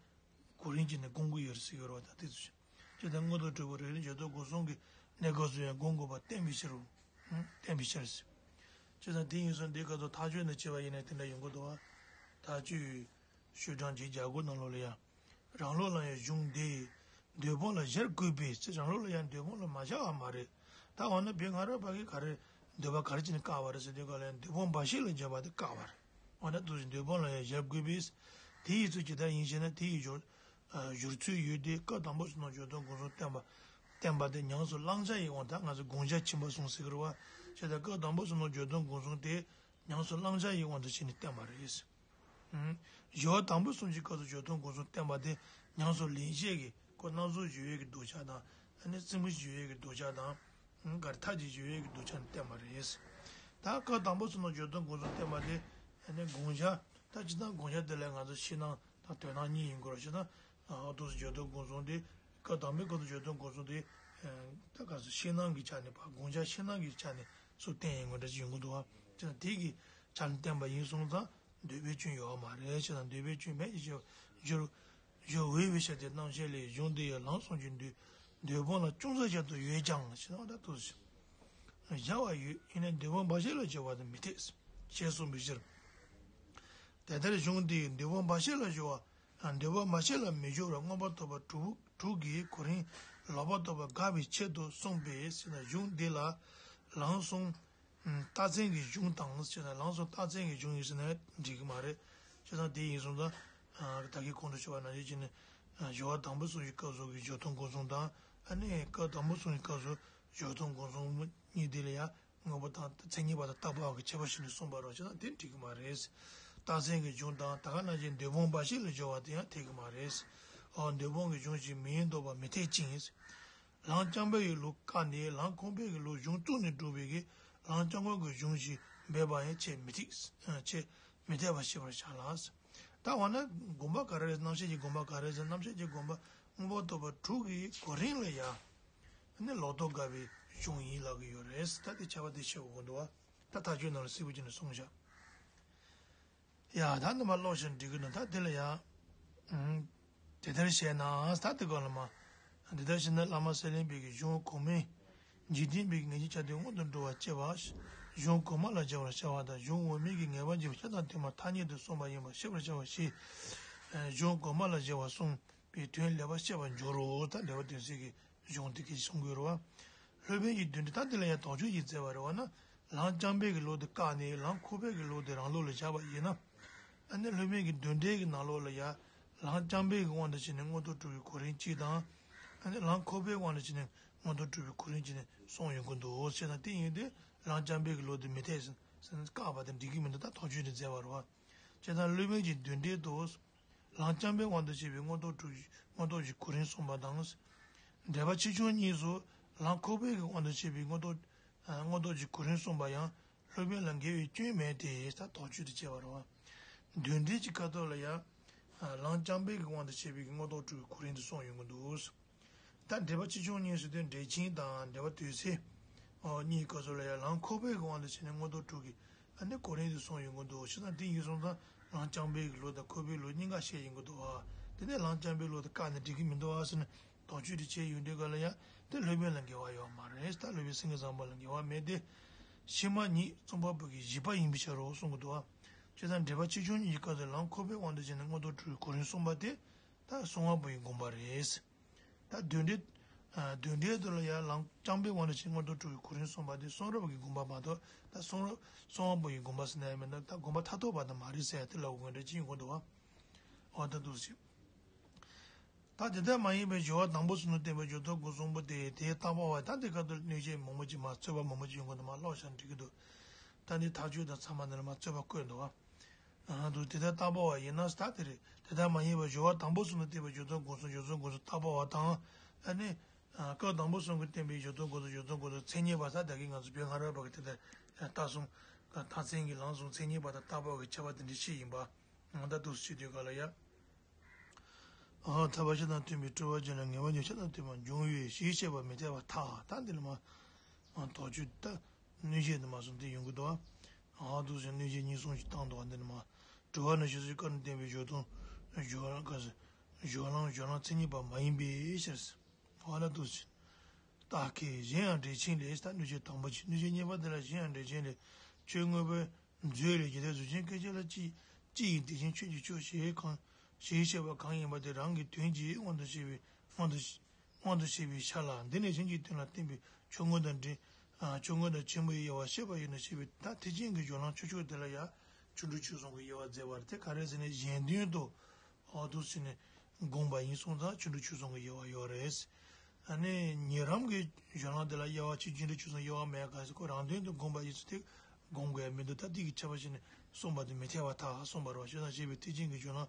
གོ་རིམ་བྱས་ནས་སྒོམ་གྱི་ཡོད་རེད་ཟེར་གྱི་ཡོད་རེད་བ། ད་དེ་ཚོ་བྱས། ཅེས་དང་མངོན་རྟོགས་དྲུག་པོ་རེ་རེ་སྦྱོར་མཐོང་སྒོམ་གསུམ་གྱི་གནས་སྐབས་སུ་ཡང་སྒོམ་དགོས་པ་བསྟན་པའི་ཕྱིར་རོ། བསྟན་པའི་ཕྱིར་ཟེར། ཅེས་དང་དེ་ཡིན་སོང་འདི་སྐབས་སུ་ཐག་གཅོད་ནས་བྱས་པ་ཡིན་ན་དེ་འདྲ་ཡོང་གི་འདུག་བ། ཐག་གཅོད་ཤོག་གྲངས་བརྒྱད་བརྒྱ་དགུ་ནང་ལོགས་ལ་ཡང་། རང་ལུགས་ལ་ཡང་གཞུང་འདི། འདོད་དཔང་ལ་སྦྱར་དགོས་པས་ཟེར། རང་ལུགས་ལ་ཡང་འདོད་དཔང་ལ་མ་སྦྱར་བ་མ་རེད། ད་འོ་ན་བོད་སྔ་རབས་པ་གིས་ག་རེ་འདོད་པ་ག་རེ་བྱས་ནས་བཀག་པ་རེད་ཟེར་དུས་སྐབས་ལ་ཡང་འདོད་དཔང་འབའ་ཞིག་ལ་སྦྱར་བ་དེ་བཀག་པ་རེད། འོ་ན་དུ་ཞིག་འདོད་དཔང་ལ་ཡང་སྦྱར་དགོས་པས། དེ་ཡི་ཚུལ་ཇི་ལྟར་ཡིན་ཞེ་ན། དེ་ཡི་སྦྱོར་སྦྱོར་ཚུལ་ཡོད་དེ། སྐབས་དང་པོ་སུ་ནོ་སྦྱོར་མཐོང་སྒོམ་གསུམ་བསྟན་པ་བསྟན་པ་དེ་ཉམས་སུ་བླང་བྱ་ཡི་དབང་དུ། ང་ཚོ་བགོ་བཤའ་ཕྱིན་པ་སོང་ཟེར་གི་རེད་བ། བྱས་ཙང་སྐབས་དང་པོ་སུ་ནོ་སྦྱོར་མཐོང་སྒོམ་གསུམ་དེ་ཉམས་སུ་བླང་བྱ་ཡི་དབང་དུ་བྱས་ནས་བསྟན་པ་རེད། སྦྱོར་བ་དང་པོ་གསུམ་གྱི་སྐབས་སུ་སྦྱོར་མཐོང་སྒོམ་གསུམ་བསྟན་པ་དེ་ཉམས་སུ་ལེན་བྱེད་ཀྱི་སྐོར་སྣ་ཚོགས་སྦྱོར་བའི་གི་གདུལ་བྱ་དང་། ཨ་ནི་རྩེ་མོ་སྦྱོར་བའི་གི་གདུལ་བྱ་དང་། གར་མཐའ་གཅིག་སྦྱོར་བའི་གི་གདུལ་བྱ་ནས་བསྟན་པ་རེད། ད་སྐབས་དང་པོ་གསུམ་ནང་སྦྱོར་མཐོང་སྒོམ་གསུམ་བསྟན་པ་དེ་ཨ་ནི་བགོ་བཤའ། ད་སྤྱིར་བཏང་བགོ་བཤའ་དེ་ལ་ང་ཚོ་ཕྱི་ནང་དང་དོན་སྣང་གཉིས་ཡིན་དགོས་རེད། ཕྱི་ནང་ཨ་ཏོག་ཙམ་སྦྱོར་མཐོང་སྒོམ་གསུམ་དེ། སྐབས་དང་པོའི་སྐབས་སུ་སྦྱོར་མཐོང་སྒོམ་གསུམ་དེ། ད་ག་ཚོད་ཕྱི་ནང་གི་ཆ་ནས་ཕར་བགོ་བཤའ་ཕྱི་ནང་གི་ཆ་ནས་སུ་བསྟན་ཡོང་གི་འདྲ་ཅིག་ཡོང་གི་འདུག་བ། ཅེ་ན་དེ་གི་ཆ་ནས་བསྟན་པ་ཡིན་སོང་ཙང་། འདོད་པའི་སྐྱོན་ཡོད་མ་རེད། ཅེས་དང་འདོད་པའི་སྐྱོན་མེད་ཅེས་བརྗོད། བརྗོད་འོས་པའི་ཕྱིར་ཏེ། རྣམ་བཤད་ལས། གཞུང་འདི་ཡང་ལམ་གསུམ་གྱི་འདོད། འདོད་དཔང་ལ་ཅུང་ཟད་སྦྱར་དུ་ཡོད་ཀྱང་ཞེ་ན། ད་དུ་སྦྱར་བ་ཡོད། ཡིན་ནའི་འདོད་དཔང་འབའ་ཞིག་ལ་སྦྱར་བ་དེ་མི་འཐད་ཅེས་གསུངས་པའི་ཕྱིར། དེ་ལྟར་གཞུང་འདི་ཡི་འདོད་དཔང་འབའ་ཞིག་ལ་སྦྱར་བ། འདོད་དཔང་འབའ་ཞིག་ལ་མི་སྦྱོར་བར་མངོན་པར་རྟོགས་པ་དྲུག་དྲུག་གི་གོ་རིམ་ལོག་པར་རྟོག་པ་དགག་པའི་ཆེད་དུ་གསུངས་པས་ཟེར་ན། གཞུང་འདི་ལ་ལམ་གསུམ་རྟགས་མཚན་གྱི་གཞུང་དང་ཟེར་ན། ལམ་གསུམ་རྟགས་མཚན་གྱི་གཞུང་ཡིན་ཟེར་ན་འགྲིག་གི་མ་རེད། བྱས་ཙང་དེ་ཡིན་སོང་ཙང་། ད་གིན་གོང་དུ་ཞུས་པ་ནང་བཞིན་བྱས་ནས། སྦྱོར་བ་དང་པོ་གསུམ་གྱི་སྐབས་སུ་གི་སྦྱོར་མཐོང་སྒོམ་གསུམ་དང་། ཨ་ནི་སྐབས་དང་པོ་གསུམ་གྱི་སྐབས་སུ་སྦྱོར་མཐོང་སྒོམ་གསུམ་གཉིས་དེ་ལ་ཡང་དངོས་པོ་དང་མཚན་ཉིད་པ་དང་རྟག་པ་གི་ཁྱད་པར་ཞིག་ནས་གསུངས་པ་རེད། བྱས་ཙང་དེ་འགྲིག་གི་མ་རེད། རྟགས་མཚན་གྱི་གཞུང་དང་ད་ག་ནང་བཞིན་འདོད་དཔང་འབའ་ཞིག་ལ་སྦྱར་བ་དེ་ཡང་འཐད་ཀྱི་མ་རེད། འོ། འདོད་དཔང་གི་གཞུང་ཞིག་མིན་འདོད་པ་མི་འཐད་ཅིང་། ལམ་རྐྱང་པའི་ལུགས་བཀག་ནས་ལམ་ཁོག་པའི་ལུགས་གཞུང་བཙུགས་ནས་སྒྲུབ་པའི་གི་ལམ་རྐྱང་པའི་གི་གཞུང་ཞིག་འབད་པ་ཡང་ཆེས་མི་འཐད། ཆེས་མི་འཐད་པ་ཤེས་པར་བྱ་ལ། ད་འོ་ན་དགོངས་པ་ག་རེ་རེད། རྣམ་བཤད་ཀྱི་དགོངས་པ་ག་རེ་རེད། རྣམ་བཤད་ཀྱི་དགོངས་པ་མངོན་པར་རྟོགས་པ་དྲུག་གི་གོ་རིམ་ལ་ཡ། ནི་ལོག་རྟོག་དགག་པའི་གཞུང་ཡིན་ལབ་ཀྱི་ཡོད་རེད། ད་དེ་ཁྱད་པར་དེ་ཤེས་དགོས་འདུག་བ། ད་ཐག་གཅོད་ནང་ལ་གསལ་པོ་བྱས་ནས་གསུངས་བཞག་ཡ། ད་འདི་མ་ཀློག་ཞིག་འགྲིག་གི་འདུག་ད་དེ་ལ་ཡ། ཨུམ། དེ་ལྟར་བཤད་ན། ད་དེ་ག་ལ་མ། འདི་ལྟར་བཤད་ན་བླ་མ་གསེར་གླིང་པའི་གི་གཞུང་གོང་མའི་འཇིག་རྟེན་པའི་ངེས་ཀྱི་ཆ་དེ་སྔོན་དུ་འགྲོ་བར་བྱེད་པ། གཞུང་གོང་མ་ལ་སྦྱར་བར་བྱ་བ་དང་། གཞུང་འོག་མའི་གི་ངེས་པ་འབྱེད་པའི་ཆ་དང་དེ་མ་ཐ་སྙད་དུ་གསུངས་པ་ཡིན་པར་ཤེས་པར་བྱ་བ་ཞེས། གཞུང་གོང་མ་ལ་སྦྱར་བ་གསུངས་པའི་དོན་ལེགས་པར་ཤེས་པར་འགྱུར་རོ། ད་ལེགས་པ་དོན་གསལ་གྱི་གཞུང་དེ་གིས་གསུང་དགོས་རེད་བ། སློབ་དཔོན་གྱི་མདུན་གྲལ། ད་འདི་ལ་ཡང་དོགས་གཅོད་ཅིག་མཛད་པ་རེད་བ་ན། ལམ་རྐྱང་པའི་གི་ལུགས་དེ་བཀག་ནས་ལམ་ཁོག་པའི་གི་ལུགས་དེ་རང་ལུགས་ལ་བཞག་པ་ཡིན་ན། ཨ་ནི་སློབ་དཔོན་གྱི་མདུན་གྲལ་གྱི་ནང་ལོགས་ལ་ཡང་། ལམ་རྐྱང་པའི་གི་དབང་དུ་བྱས་ནས་མངོན་རྟོགས་གྲུབ་པའི་གོ་རིམ་གཅིག་དང་། ཨ་ནི་ལམ་ཁོག་པའི་དབང་དུ་བྱས་ནས་མངོན་རྟོགས་གྲུབ་པའི་གོ་རིམ་གཅིག་ནས་གསུངས་ཡོང་གི་འདུག་ཟེར་ན། དེ་ཡིན་དུས་ལམ་རྐྱང་པའི་གི་ལུགས་དེ་མི་འཐད་ཟེར་ནས་བཀག་པ་དེ་འགྲིག་གི་མི་འདུག་ད་དོགས་གཅོད་དེ་མཛད་པ་རེད་བ། བྱས་ཙང་སློབ་དཔོན་གྱི་མདུན་གྲལ་དུ། ལམ་རྐྱང་པའི་དབང་དུ་བྱས་པའི་མངོན་རྟོགས་གྲུབ། མངོན་རྟོགས་ཀྱི་གོ་རིམ་གསུངས་པ་དང་། འགྲེལ་པ་ཆེ་ཆུང་གཉིས་སུ་ལམ་ཁོག་པའི་གི་དབང་དུ་བྱས་པའི་མངོན་རྟོགས། མངོན་རྟོགས་ཀྱི་གོ་རིམ་གསུངས་པ་ཡང་སློབ་དཔོན་ལ་འགལ་བའི་སྐྱོན་མེད་དེ། ད་དོགས་གཅོད་དེ་བྱས་པ་རེད་བ། མདུན་གྲལ་གྱི་ཁ་ཐོག་ལ་ཡང་། ལམ་རྐྱང་པའི་གི་དབང་དུ་བྱས་པའི་གི་མངོན་རྟོགས་གྲུབ་པའི་གོ་རིམ་དེ་གསུངས་ཡོང་གི་འདུག་ད་འགྲེལ་པ་ཆེ་ཆུང་གཉིས་སུ་དེ་འགྲེལ་ཆེན་དང་འགྲེལ་པ་དོན་གསལ། ཨོ། གཉིས་སྐབས་སུ་ལ་ཡང་ལམ་ཁོག་པའི་དབང་དུ་བྱས་ནས་མངོན་རྟོགས་དྲུག་གི་ཨ་ནི་གོ་རིམ་དུ་གསུངས་ཡོང་གི་འདུག་ཕྱི་ནང་དེ་ཡིན་སོང་ཙང་ལམ་རྐྱང་པའི་གི་ལུགས་དང་ཁོག་པའི་ལུགས་གཉིས་ཀ་བཤད་ཡོང་གི་འདུག་བ། དེ་ནས་ལམ་རྐྱང་པའི་ལུགས་དེ་བཀག་ནས་འགྲིག་གི་མི་འདུག་བ་ཟེར་ནས་དོགས་གཅོད་དེ་བྱས་ཡོང་དུས་ག་ལ་ཡང་དེ་སློབ་དཔོན་ལ་འགལ་བ་ཡོད་མ་རེད། ད་སློབ་དཔོན་སེང་གེ་བཟང་པོ་ལ་འགལ་བ་མེད་དེ། ཕྱི་མ་ཉིད་མཚུངས་པ་པོ་གི་བཞི་པ་ཡིན་པའི་ཕྱིར་རོ་གསུང་གི་འདུག་བ། བྱས་ཙང་འགྲེལ་པ་ཆེ་ཆུང་གཉིས་ཀྱི་སྐབས་སུ་ལམ་ཁོག་པའི་དབང་དུ་བྱས་ནས་མངོན་རྟོགས་དྲུག་གི་གོ་རིམ་གསུངས་པ་དེ་ད་གསང་བ་པོ་ཡི་དགོངས་པ་རེད། ད་མདུན་གྲལ། ཨ། མདུན་གྲལ་དུ་ལ་ཡང་ལམ་རྐྱང་པའི་དབང་དུ་བྱས་མངོན་རྟོགས་དྲུག་གི་གོ་རིམ་གསུངས་པ་དེ་གསུང་རབ་ཀྱི་དགོངས་པ་མ་གཏོགས་ད་གསུང་རབ་གསང་བ་པོ་ཡི་དགོངས་པ་ཟེར་ན་ཡང་མིན་ན། ད་དགོངས་པ་མཐར་ཐུག་པ་དང་མ་རེད་ཟེར་ཡ་དེ་ལ་འོ་འདྲ་ཅི་ཡིན་དགོས་འདུག་བ། འོ་ད་འདུག་ཟེར། ད་དེ་ལྟར་མ་ཡིན་པའི་སྦྱོར་བ་དང་པོ་གསུམ་དུ་བསྟན་པའི་སྦྱོར་མཐོང་སྒོམ་གསུམ་པོ་དེ་དེའི་བརྟག་པ་བ། ད་དེ་ཁ་ཐུག་གནོད་བྱེད་མང་པོ་ཅིག་མ་རྩོད་པ་མང་པོ་ཅིག་ཡོང་དགོས་འདུག་མ་ཀློག་བཞག་འགྲིག་གི་འདུག་ད་འདི་ཐག་གཅོད་དང་ཚང་མ་འདི་ལ་མ་རྩོད་པ་བཀོད་འདུག་བ། ཨ་འདུག་དེ་ལྟར་རྟག་པ་བ་ཡིན་ན་ད་དེ་རེད། དེ་ལྟར་མ་ཡིན་པར་སྦྱོར་བ་དང་པོ་གསུམ་དུ་བསྟན་པའི་སྦྱོར་ཚུལ་སྒོམ་གསུམ། སྦྱོར་ཚུལ་སྒོམ་གསུམ་རྟག་པ་བ་དང་། ཨ་ནི། སྐབས་དང་པོ་གསུམ་གྱིས་བསྟན་པའི་སྦྱོར་ཚུལ་སྒོམ་གསུམ། སྦྱོར་ཚུལ་སྒོམ་གསུམ་མཚན་ཉིད་པ་ད་ལྟ་གི་ང་ཚོ་བོད་སྔ་རབས་པ་གི་དེ་ལྟར་རྟགས་གསུམ། མཐའ་མཚན་གྱི་ལམ་གསུམ་མཚན་ཉིད་པ་དང་རྟག་པ་བ་གི་ཁྱད་པར་དེ་འདྲ་ཞིག་ཡིན་པ། ང་ད་འདུག་སེ་བྱེད་དུས་ག་ལ་ཡ། ཨ་ཐར་པ་ཤེས་དང་མཐུན་པའི་སྤྲོས་པ་ཅན་ལ་ངེས་པ་ཉིད་ཤེས་དང་མཐུན་པར་འབྱུང་བའི་ཕྱིར་ཞེས་པ་མི་འཐད་པར་ཐལ། ད་འདི་ལ་མ། ཨ་དོགས་གཅོད་ད། གནོད་བྱེད་དུ་མ་སོང་དེ་ཡོང་གི་འདུག་ཨ། ཨ་འདུག་སེ་གནོད་བྱེད་གཉིས་གསུམ་ཞིག་བཏང་འདུག་ཨ། འདི་ལ་མ། སྦྱོར་བ་ནི་སྦྱོར་ཚུལ་སྐབས་ནས་བསྟན་པའི་སྦྱོར་དང་། སྦྱོར་ལམ་སྐབས་སུ། སྦྱོར་ལམ་སྦྱོར་ལམ་མཚན་ཉིད་པ་མ་ཡིན་པའི་ཕྱིར། ཨ་ལ་འདུག་སེ། རྟགས་ཁས། གཞན་ཡང་འགྲེལ་ཆེན་ལས། ད་གནོད་བྱེད་དང་པོ་གཅིག་གནོད་བྱེད་གཉིས་པ་དེ་ལ་གཞན་ཡང་འགྲེལ་ཆེན་ལས། ཆོས་དངོས་པོའི་མཛོད་ལས། རྒྱུ་མཐའི་གཟུགས་ཅན་སྐད་ཅིག་ལ་གཅིག་གཅིག་ཡིན་དེ་བཞིན་ཆོས་ཀྱི་ཕྱོགས་ཞེས་གང་ཞེས་བཤད་པ་གང་ཡིན་པ་དེ་རང་གི་དོན་གྱིས་མངོན་དུ་བྱས་པའི་མངོན་དུ་མངོན་དུ་བྱས་པའི་ཆ་ལ། འདི་ནི་གཞན་གྱི་དོན་ལ་བརྟེན་པའི་ཆོས་མངོན་དང་འབྲེལ། ཨ་ཆོས་མངོན་དང་ཆེན་པོའི་དབྱེ་བ་བཤད་པ་ཡིན་ནོ་ཞེས་པའི་ད་ཐེག་ཆེན་གྱི་སྦྱོར་ལམ་ཆོས་ཕྱོགས་དེ་ལ་ཡང་ཆོས་འབྲེལ་ཆོས་གསུམ་གྱི་དབྱེ་བ་མཛད་པ་རེད། དེ་ག་རེ་ཟེར་ན་གཞན་དོན་དུ། འོ་འདུག་སེ་ནས་དགོངས་པ་ཡིན་སོང་ཙང་ཆོས་འབྲེལ་ཆོས་གསུམ་གྱི་དབྱེ་བ་ཡོད་རེད། ཨ་ནི་ཉེ་རབས་ཀྱི་སྦྱོར་ལམ་དེ་ལ་དབྱེ་བ་ཕྱེ་རྒྱུ་འབྲས་ཆོས་གསུམ་དབྱེ་བ་མེད་ག་ཟེར། ཁོ་རང་དོན་དུ་དགོངས་པ་ཡིན་ཚུལ་དེ་དགོངས་དགོས་མི་འདུག་ད་ལྟའི་གི་ཆ་བ་ཞིག་ནས་གསུངས་པ་དེ་མི་འཐད་པར་ཐལ་གསུངས་པ་རེད་བ། ཞེ་ན་ཞེས་པའི་ཐེག་ཆེན་གྱི་སྦྱོར་ལམ་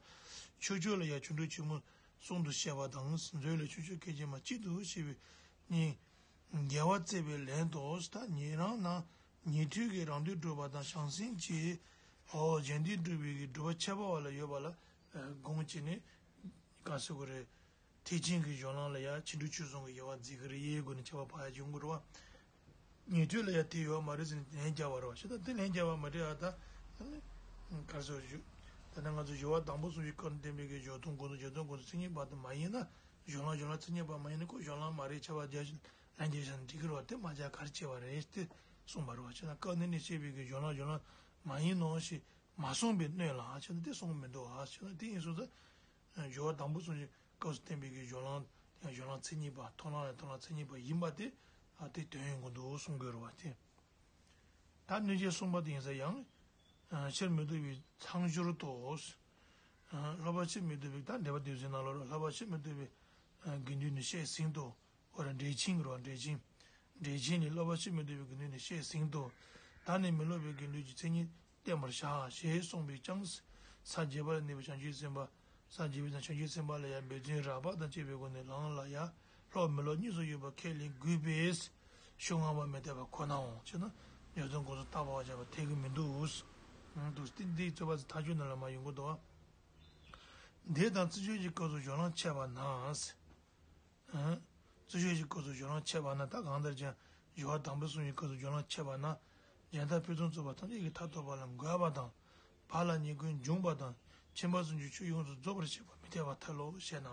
ཆོས་ཕྱོགས་ལ་ཡང་ཆོས་འབྲེལ་ཆོས་མངོན་གསུམ་དུ་བཤད་པ་དང་། མཛོད་ལས་ཆོས་ཕྱོགས་སྐད་ཅིག་མ་གཅིག་ཏུ་བཤད་པའི་གཉིས། འགལ་བ་བརྩད་པའི་ལན་དུ་ད་ཉེ་རབས་ན་ཉན་ཐོས་ཀྱི་རང་དོན་སྒྲུབ་པ་དང་བྱང་སེམས་ཀྱི་ཨོ་གཞན་དོན་སྒྲུབ་པའི་གི་སྒྲུབ་པ་ཁྱད་པར་བ་ལ་ཡོད་པ་ལ་དགོངས་བྱས་ནས་ག་ཟེར་དགོས་རེད། ཐེག་ཆེན་གྱི་སྦྱོར་ལམ་ལ་ཡང་ཆོས་འབྲེལ་ཆོས་གསུམ་གྱི་དབྱེ་བ་འཛིན་གྱི་རེད། དབྱེ་དགོས་ནས་ཁྱད་པར་འཕགས་ཡ་བྱུང་དགོས་རེད་བ། ཉན་ཐོས་ལ་ཡང་དེ་ཡོད་མ་རེད་ཟེར་ནས་ལན་རྒྱག་པ་རེད་བ། ཞེ་ད་དེ་ལན་རྒྱག་པ་མ་རེད་ཨ། ད་ག་རེ་ཟེར་ཞུ། ད་ནི་ང་ཚོ་སྦྱོར་བ་དང་པོ་གསུམ་གྱི་སྐབས་ནས་བསྟན་པའི་གི་སྦྱོར་དང་སྒོམ་དང་སྦྱོར་དང་སྒོམ་དང་མཚན་ཉིད་པ་དེ་མ་ཡིན་ན། སྦྱོར་ལམ་སྦྱོར་ལམ་མཚན་ཉིད་པ་མ་ཡིན་ན་ཁོ་སྦྱོར་ལམ་མ་རེད། ཁྱད་པར་རྒྱག་ལན་རྒྱག་བཞག་ན་འགྲིག་གི་རེད་བ། དེ་མ་རྒྱག་ག་རེ་བྱས་པ་རེད་དེ་གསུངས་པ་རེད་བ། ཞེ་ན་སྐབས་ནས་ནས་བཤད་པའི་གི་སྦྱོར་ལམ་སྦྱོར་ལམ་མ་ཡིན་ནོ་ཞེས་མ་གསུངས་པའི་སྣོད་ལ་ཞེ་ན་དེ་གསུངས་མི་འདུག་ཨ། ཞེ་ན་དེ་ཡིན་སོང་ཙང་། སྦྱོར་བ་དང་པོ་གསུམ་གྱི་སྐབས་སུ་བསྟན་པའི་གི་སྦྱོར་ལམ་དེ་ཡང་སྦྱོར་ལམ་མཚན་ཉིད་པ། མཐོང་ལམ་ཡང་མཐོང་ལམ་མཚན་ཉིད་པ་ཡིན་པ་དེ་ཨ་དེ་དོན་ཡོང་གི་འདུག་གསུང་དགོས་རེད་བ་དེ། ད་གནོད་བྱེད་གསུམ་པ་དེ་ཡིན་ས་ཡང་། ཕྱིར་མི་ལྡོག་པའི་མཚམས་སྦྱོར་དུ། སློབ་པ་ཕྱིར་མི་ལྡོག་པའི་ད་འགྲེལ་པ་དེ་ཚོའི་ནང་ལོགས་ལ་སློབ་པ་ཕྱིར་མི་ལྡོག་པའི་དགེ་འདུན་ནི་བཤད་ཟིན་ཏོ། འོ་ར་འགྲེལ་ཆེན་གྱི་རོ་འགྲེལ་ཆེན། འགྲེལ་ཆེན་ནི་སློབ་པ་ཕྱིར་མི་ལྡོག་པའི་དགེ་འདུན་ནི་བཤད་ཟིན་ཏོ། ད་ནི་མི་སློབ་པའི་དགེ་འདུན་གྱི་མཚན་ཉིད་བསྟན་པར་བྱ་ཞེས་གསུངས་པས་ཀྱང་། ས་བརྒྱད་པ་ལ་གནས་པའི་བྱང་ཆུབ་སེམས་དཔའ། ས་བརྒྱད་པའི་ནང་བྱང་ཆུབ་སེམས་དཔའ་ལ་ཡང་འབད་བརྩོན་རགས་པ་དང་བཅས་པའི་སྒོ་ནས་ལམ་ལ་ཡང་སློབ་མི་སློབ་གཉིས་སུ་ཡོད་པ་ཁས་ལེན་དགོས་པས། ཤོག་སྔ་མ་མི་འཐད་པ་ཁོ་ནའོ་ཞེ་ན། སྦྱོར་ཚུལ་སྒོམ་ཚུལ་རྟག་པ་བ་བྱ་བ་འཐད་ཀྱི་མི་འདུག་འདུག་སྟེ་འདིའི་རྩོད་པ་ཐག་གཅོད་ནང་ལ་མ་ཡོང་གི་འདུག་འདི་དང་རྩི་སྦྱོར་གྱི་སྐབས་སུ་སྦྱོར་ལམ་འཆད་པ་ན། རྩི་སྦྱོར་གྱི་སྐབས་སུ་སྦྱོར་ལམ་འཆད་པ་ན། ད་གང་ལྟར་ཀྱང་སྦྱོར་བ་དང་པོ་གསུམ་གྱི་སྐབས་སུ་སྦྱོར་ལམ་འཆད་པ་ན། གཞན་དག་ཕུན་སུམ་ཚོགས་པ་ཐམས་ཅད་ཀྱི་མཐར་ཐུག་པ་ལ་འགོད་པ་དང་། བག་ལ་ཉལ་ཀུན་འབྱུང་བ་དང་། ཁྱིམ་པ་གསུམ་གྱི་ཆོས་ཡོངས་སུ་རྫོགས་པར་བྱེད་པ་མི་འཐད་པར་ཐལ་ལོ་ཞེ་ན།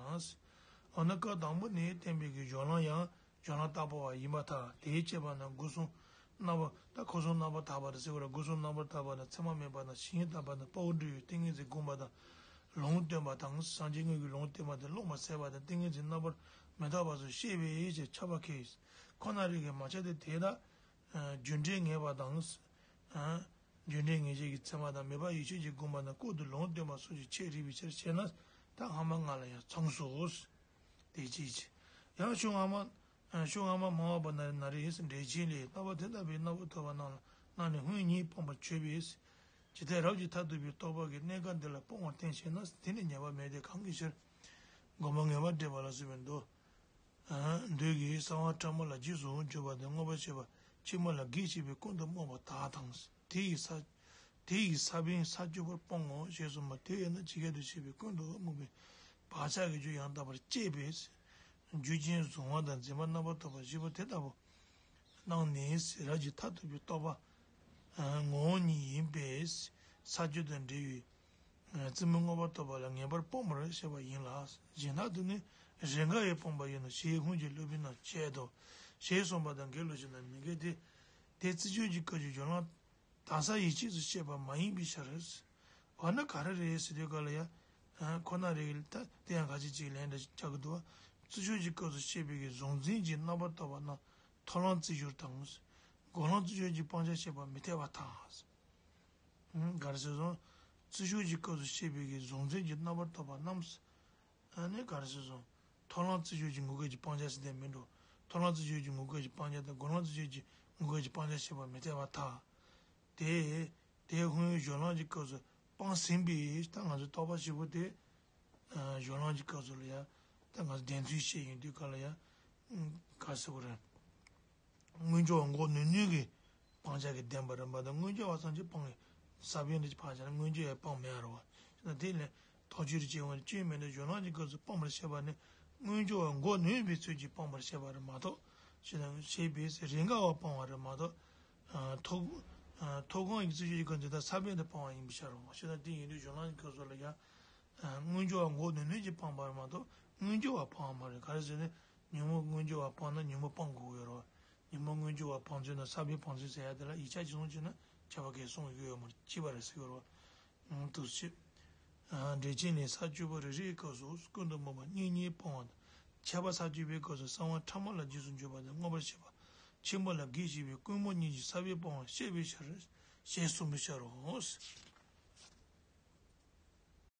འོ་ན་སྐབས་དང་པོ་ནས་བསྟན་པའི་གི་སྦྱོར་ལམ་ཡང་སྦྱོར་ལམ་རྟག་པ་བ་ཡིན་པར་ཐལ། དེའི་དཔྱད་པ་ན་སྒོ་གསུམ་རྣམ་པར་ད་སྒོ་གསུམ་རྣམ་པར་དག་པ་རེད་ཟེར་བ་ལ་སྒོ་གསུམ་རྣམ་པར་དག་པ་དང་མཚན་མ་མེད་པ་དང་ཞིང་དག་པ་དང་དཔའ་བོ་འདྲ་བའི་ཏིང་ངེ་འཛིན་བསྒོམ་པ་དང་། ལུང་སྟོན་པ་དང་། སངས་རྒྱས་དངོས་ཀྱི་ལུང་བསྟན་པ་དེ་སློབ་མ་ཟད་པ་དང་ཏིང་ངེ་འཛིན་རྣམ་པར་མི་རྟོག་པ་སོགས་བཤད་པའི་ཕྱིར་ཁྱབ་པ་ཁས། ཁོ་ན་རེ་གིས་མ་ཁྱབ་སྟེ་དེ་དག་རྒྱུ་འབྲས་ངེས་པ་དང་། རྒྱུ་འབྲས་ངེས་བྱེད་ཀྱི་ཚད་མ་དང་མོས་པ་ཡིད་ཆེས་ཀྱིས་བསྒོམ་པ་དང་ལྐོག་ཏུ་ལུང་སྟོན་པ་སོགས་ཀྱི་ཆེད་རིགས་པའི་ཕྱིར་བཤད་ན་ད་སྔ་མ་ལྔ་ལ་ཡང་ཚང་སོ། དེ་ཅིའི་ཕྱིར། ཡང་ཤོག་སྔ་མ། ཤོག་སྔ་མ་མ་འོངས་པ་ན་རེ་ན་རེ་འགྲེལ་ཆེན་ལས། རྣམ་པ་དེ་ལྟ་བུའི་རྣམ་པར་ཐར་པ་རྣམས་ལ་རྣམས་ནི་སྔོན་ཉིད་སྤངས་པར་བྱ་བའི་ཕྱིར། ཇི་ལྟར་རབ་ཀྱིས་མཐར་ཐུག་པའི་རྟོགས་པ་གིས་གནས་སྐབས་འདི་ལ་སྤོང་བར་བསྟན་ཞེ་ན། དེ་ནི་ཉན་པ་མེད་དེ་གང་གི་ཕྱིར། སྒོམ་པ་ངེས་པར་འདྲེན་པ་ལ་སོགས་པའི་མདོ། མདོ་གི་གསང་བ་ཕྲ་མོ་ལ་རྗེས་སུ་འཇུག་པ་དང་མངོན་པར་ཤེས་པ་ཕྱི་མ་ལ་གེགས་བྱེད་པའི་ཀུན་ཏུ་རྨོངས་པ་དག་དང་། དེ་ཡི་ས། དེ་ཡི་ས་བོན་ས་བཅུ་པར་སྤོང་ངོ་ཞེས་གསུངས་པ་དེ་ཡོད་ན་ཇི་སྐད་དུ་བཤད་པའི་ཀུན་ཏུ་རྨོངས་པའི་བག་ཆགས་ཀྱི་རྒྱུ་ཡང་དག་པར་བཅད་པས། རྒྱུ་རྐྱེན་གཟུང་བ་དང་འཛིན་པ་རྣམ་པར་རྟོག་པ་བཞི་པོ་དེ་ལྟ་བུ་རྣམས་ནི་རབ་ཀྱིས་མཐར་ཐུག་པའི་རྟོགས་པ་ངོ་བོ་ཉིད་ཡིན་པས་ས་བཅུ་དང་འབྲེལ་བའི་རྩེ་མོའི་མངོན་པར་རྟོགས་པ་ལ་ངེས་པར་སྤོང་བར་བྱ་བ་ཡིན་ལ། གཞན་དག་ཏུ་ནི་རེས་འགའ་ཡང་སྤོང་བ་ཡིན་ནོ་ཞེས་སྔོན་གྱི་སློབ་དཔོན་རྣམས་འཆད་དོ། ཞེས་གསུངས་པ་དང་འགལ་ལོ་ཞེ་ན་མི་འགལ་ཏེ། དེ་རྩི་སྦྱོར་གྱི་སྐབས་ཀྱི་སྦྱོར་ལམ་དག་ས་ཡིད་ཆེས་སུ་བཤད་པ་མ་ཡིན་པའི་ཕྱིར། འོ་ན་ག་རེ་རེད་ཟེར་དུས་སྐབས་ལ་ཡང་། ཁོ་ན་རེ་ད་དེ་ཡང་ཁ་ཅིག་ཅིག་ལན་འདྲ་ཅིག་རྒྱག་གི་འདུག་རྩི་སྦྱོར་གྱི་སྐབས་སུ་བཤད་པའི་གི་གཟུང་འཛིན་གྱི་རྣམ་པར་རྟོག་པ་རྣམས་མཐོང་ལམ་རྩི་སྦྱོར་དང་། སྒོམ་ལམ་རྩི་སྦྱོར་གྱི་སྤང་བྱར་བཤད་པ་མི་འཐད་པར་ཐལ། ག་རེ་ཟེར་སོང་། རྩི་སྦྱོར་གྱི་སྐབས་སུ་བཤད་པའི་གི་གཟུང་འཛིན་གྱི་རྣམ་པར་རྟོག་པ་རྣམས། ཨ་ནི་ག་རེ་ཟེར་སོང་། མཐོང་ལམ་རྩི་སྦྱོར་གྱི་ངོ་སྐལ་གྱི་སྤང་བྱ་ཟེར་དེ་མིན་འགྲོ། མཐོང་ལམ་རྩི་སྦྱོར་གྱི་ངོ་སྐལ་གྱི་སྤང་བྱ་དང་སྒོམ་ལམ་རྩི་སྦྱོར་གྱི་ངོ་སྐལ་གྱི་སྤང་བྱ་བཤད་པ་མི་འཐད་པར་ཐལ། དེ་དེ་སྔོན་གཞུང་ལམ་གྱི་སྐབས་སུ་སྤངས་ཟིན་པས། ད་ང་ཚོ་རྟོག་པ་བཞི་པོ་དེ་གཞུང་ལམ་གྱི་སྐབས་སུ་ལ་ཡང་ད་ང་ཚོ་བདེན་འཚོལ་བྱས་ཡོང་དུས་ག་ལ་ཡང་ག་ཟེར་དགོས་རེད། མངོན་གྱུར་བ་འགོག་ནུས་ནུས་ཀྱི་སྤང་བྱ་གི་བདེན་པ་རེད་མ་གཏོགས། མངོན་གྱུར་བ་ཙམ་གྱིས་སྤང་བའི་ས་བོན་དེ་སྤང་བྱ་ནི་མངོན་གྱུར་བས་སྤང་མེད་རེད་བ། ད་དེ་ལས་ཐག་ཆོད་དུ་སྐྱེ་བ་ནི་སྐྱོན་མེད་དུ་གཞུང་ལམ་གྱི་སྐབས་སུ་སྤང་བར་བྱེད་པ་ནི་མངོན་གྱུར་བ་འགོག་ནུས་པའི་ཚུལ་གྱིས་སྤང་བར་བྱེད་པ་རེད་མ་གཏོགས། ཞེས་དང་ཞེས་པས་རེས་འགའ་བ་སྤང་བ་རེད་མ་གཏོགས། ཐོག་ཐོག་ཁང་གི་ཚུལ་གྱིས་ཀྱང་འདི་ལྟར་ས་བོན་དུ་སྤང་བ་ཡིན་པའི་ཕྱིར་རོ། ཞེས་དང་དེ་ཡིན་དུས་གཞུང་ལམ་གྱི་སྐབས་སུ་ལ་ཡང་མངོན་གྱུར་བ་འགོག་ནུས་ནུས་ཀྱིས་སྤངས་པ་རེད་མ་གཏོགས་མངོན་གྱུར་བ་སྤངས་པ་མ་རེད། ག་རེ་ཟེར་ན། ཉོན་མོངས་མངོན་གྱུར་བ་སྤངས་ན་ཉོན་མོངས་སྤང་དགོས་ཀྱི་ཡོད་རེད། ཉོན་མོངས་མངོན་གྱུར་བ་སྤང་ཚུལ་དང་ས་བོན་སྤང་ཚུལ་ཟེར་ཡ་དེ་ལ་ཡིག་ཆ་ཅི་གསུངས་བྱས་ན་ཁྱད་པར་གས་གསུངས་ཡོད་ཡོད་མ་རེད། གཅིག་པ་རེད་ཟེར་གྱི་ཡོད་རེད། འདུག་སེ། འགྲེལ་ཆེན་ལས་ས་བཅུ་པ་རེ་རེའི་སྐབས་སུ་ཀུན་ཏུ་སྨོན་པ་གཉིས་གཉིས་སྤོང་བ་དང་། ཁྱད་པར་ས་བཅུ་པའི་སྐབས་སུ་གསང་བ་ཕྲ་མོ་ལ་རྗེས་སུ་འཇུག་པ་དང་མངོན་པར་ཤེས་པ་ཆེན་པོ་ལ་དགེ་བཤེས་པའི་ཀུན་སྨོན་གཉིས་ཀྱིས་ས་བོན་སྤོང་བར་བཤད་པའི་ཕྱིར་ཞེས་གསུངས་པའི་ཕྱིར་རོ།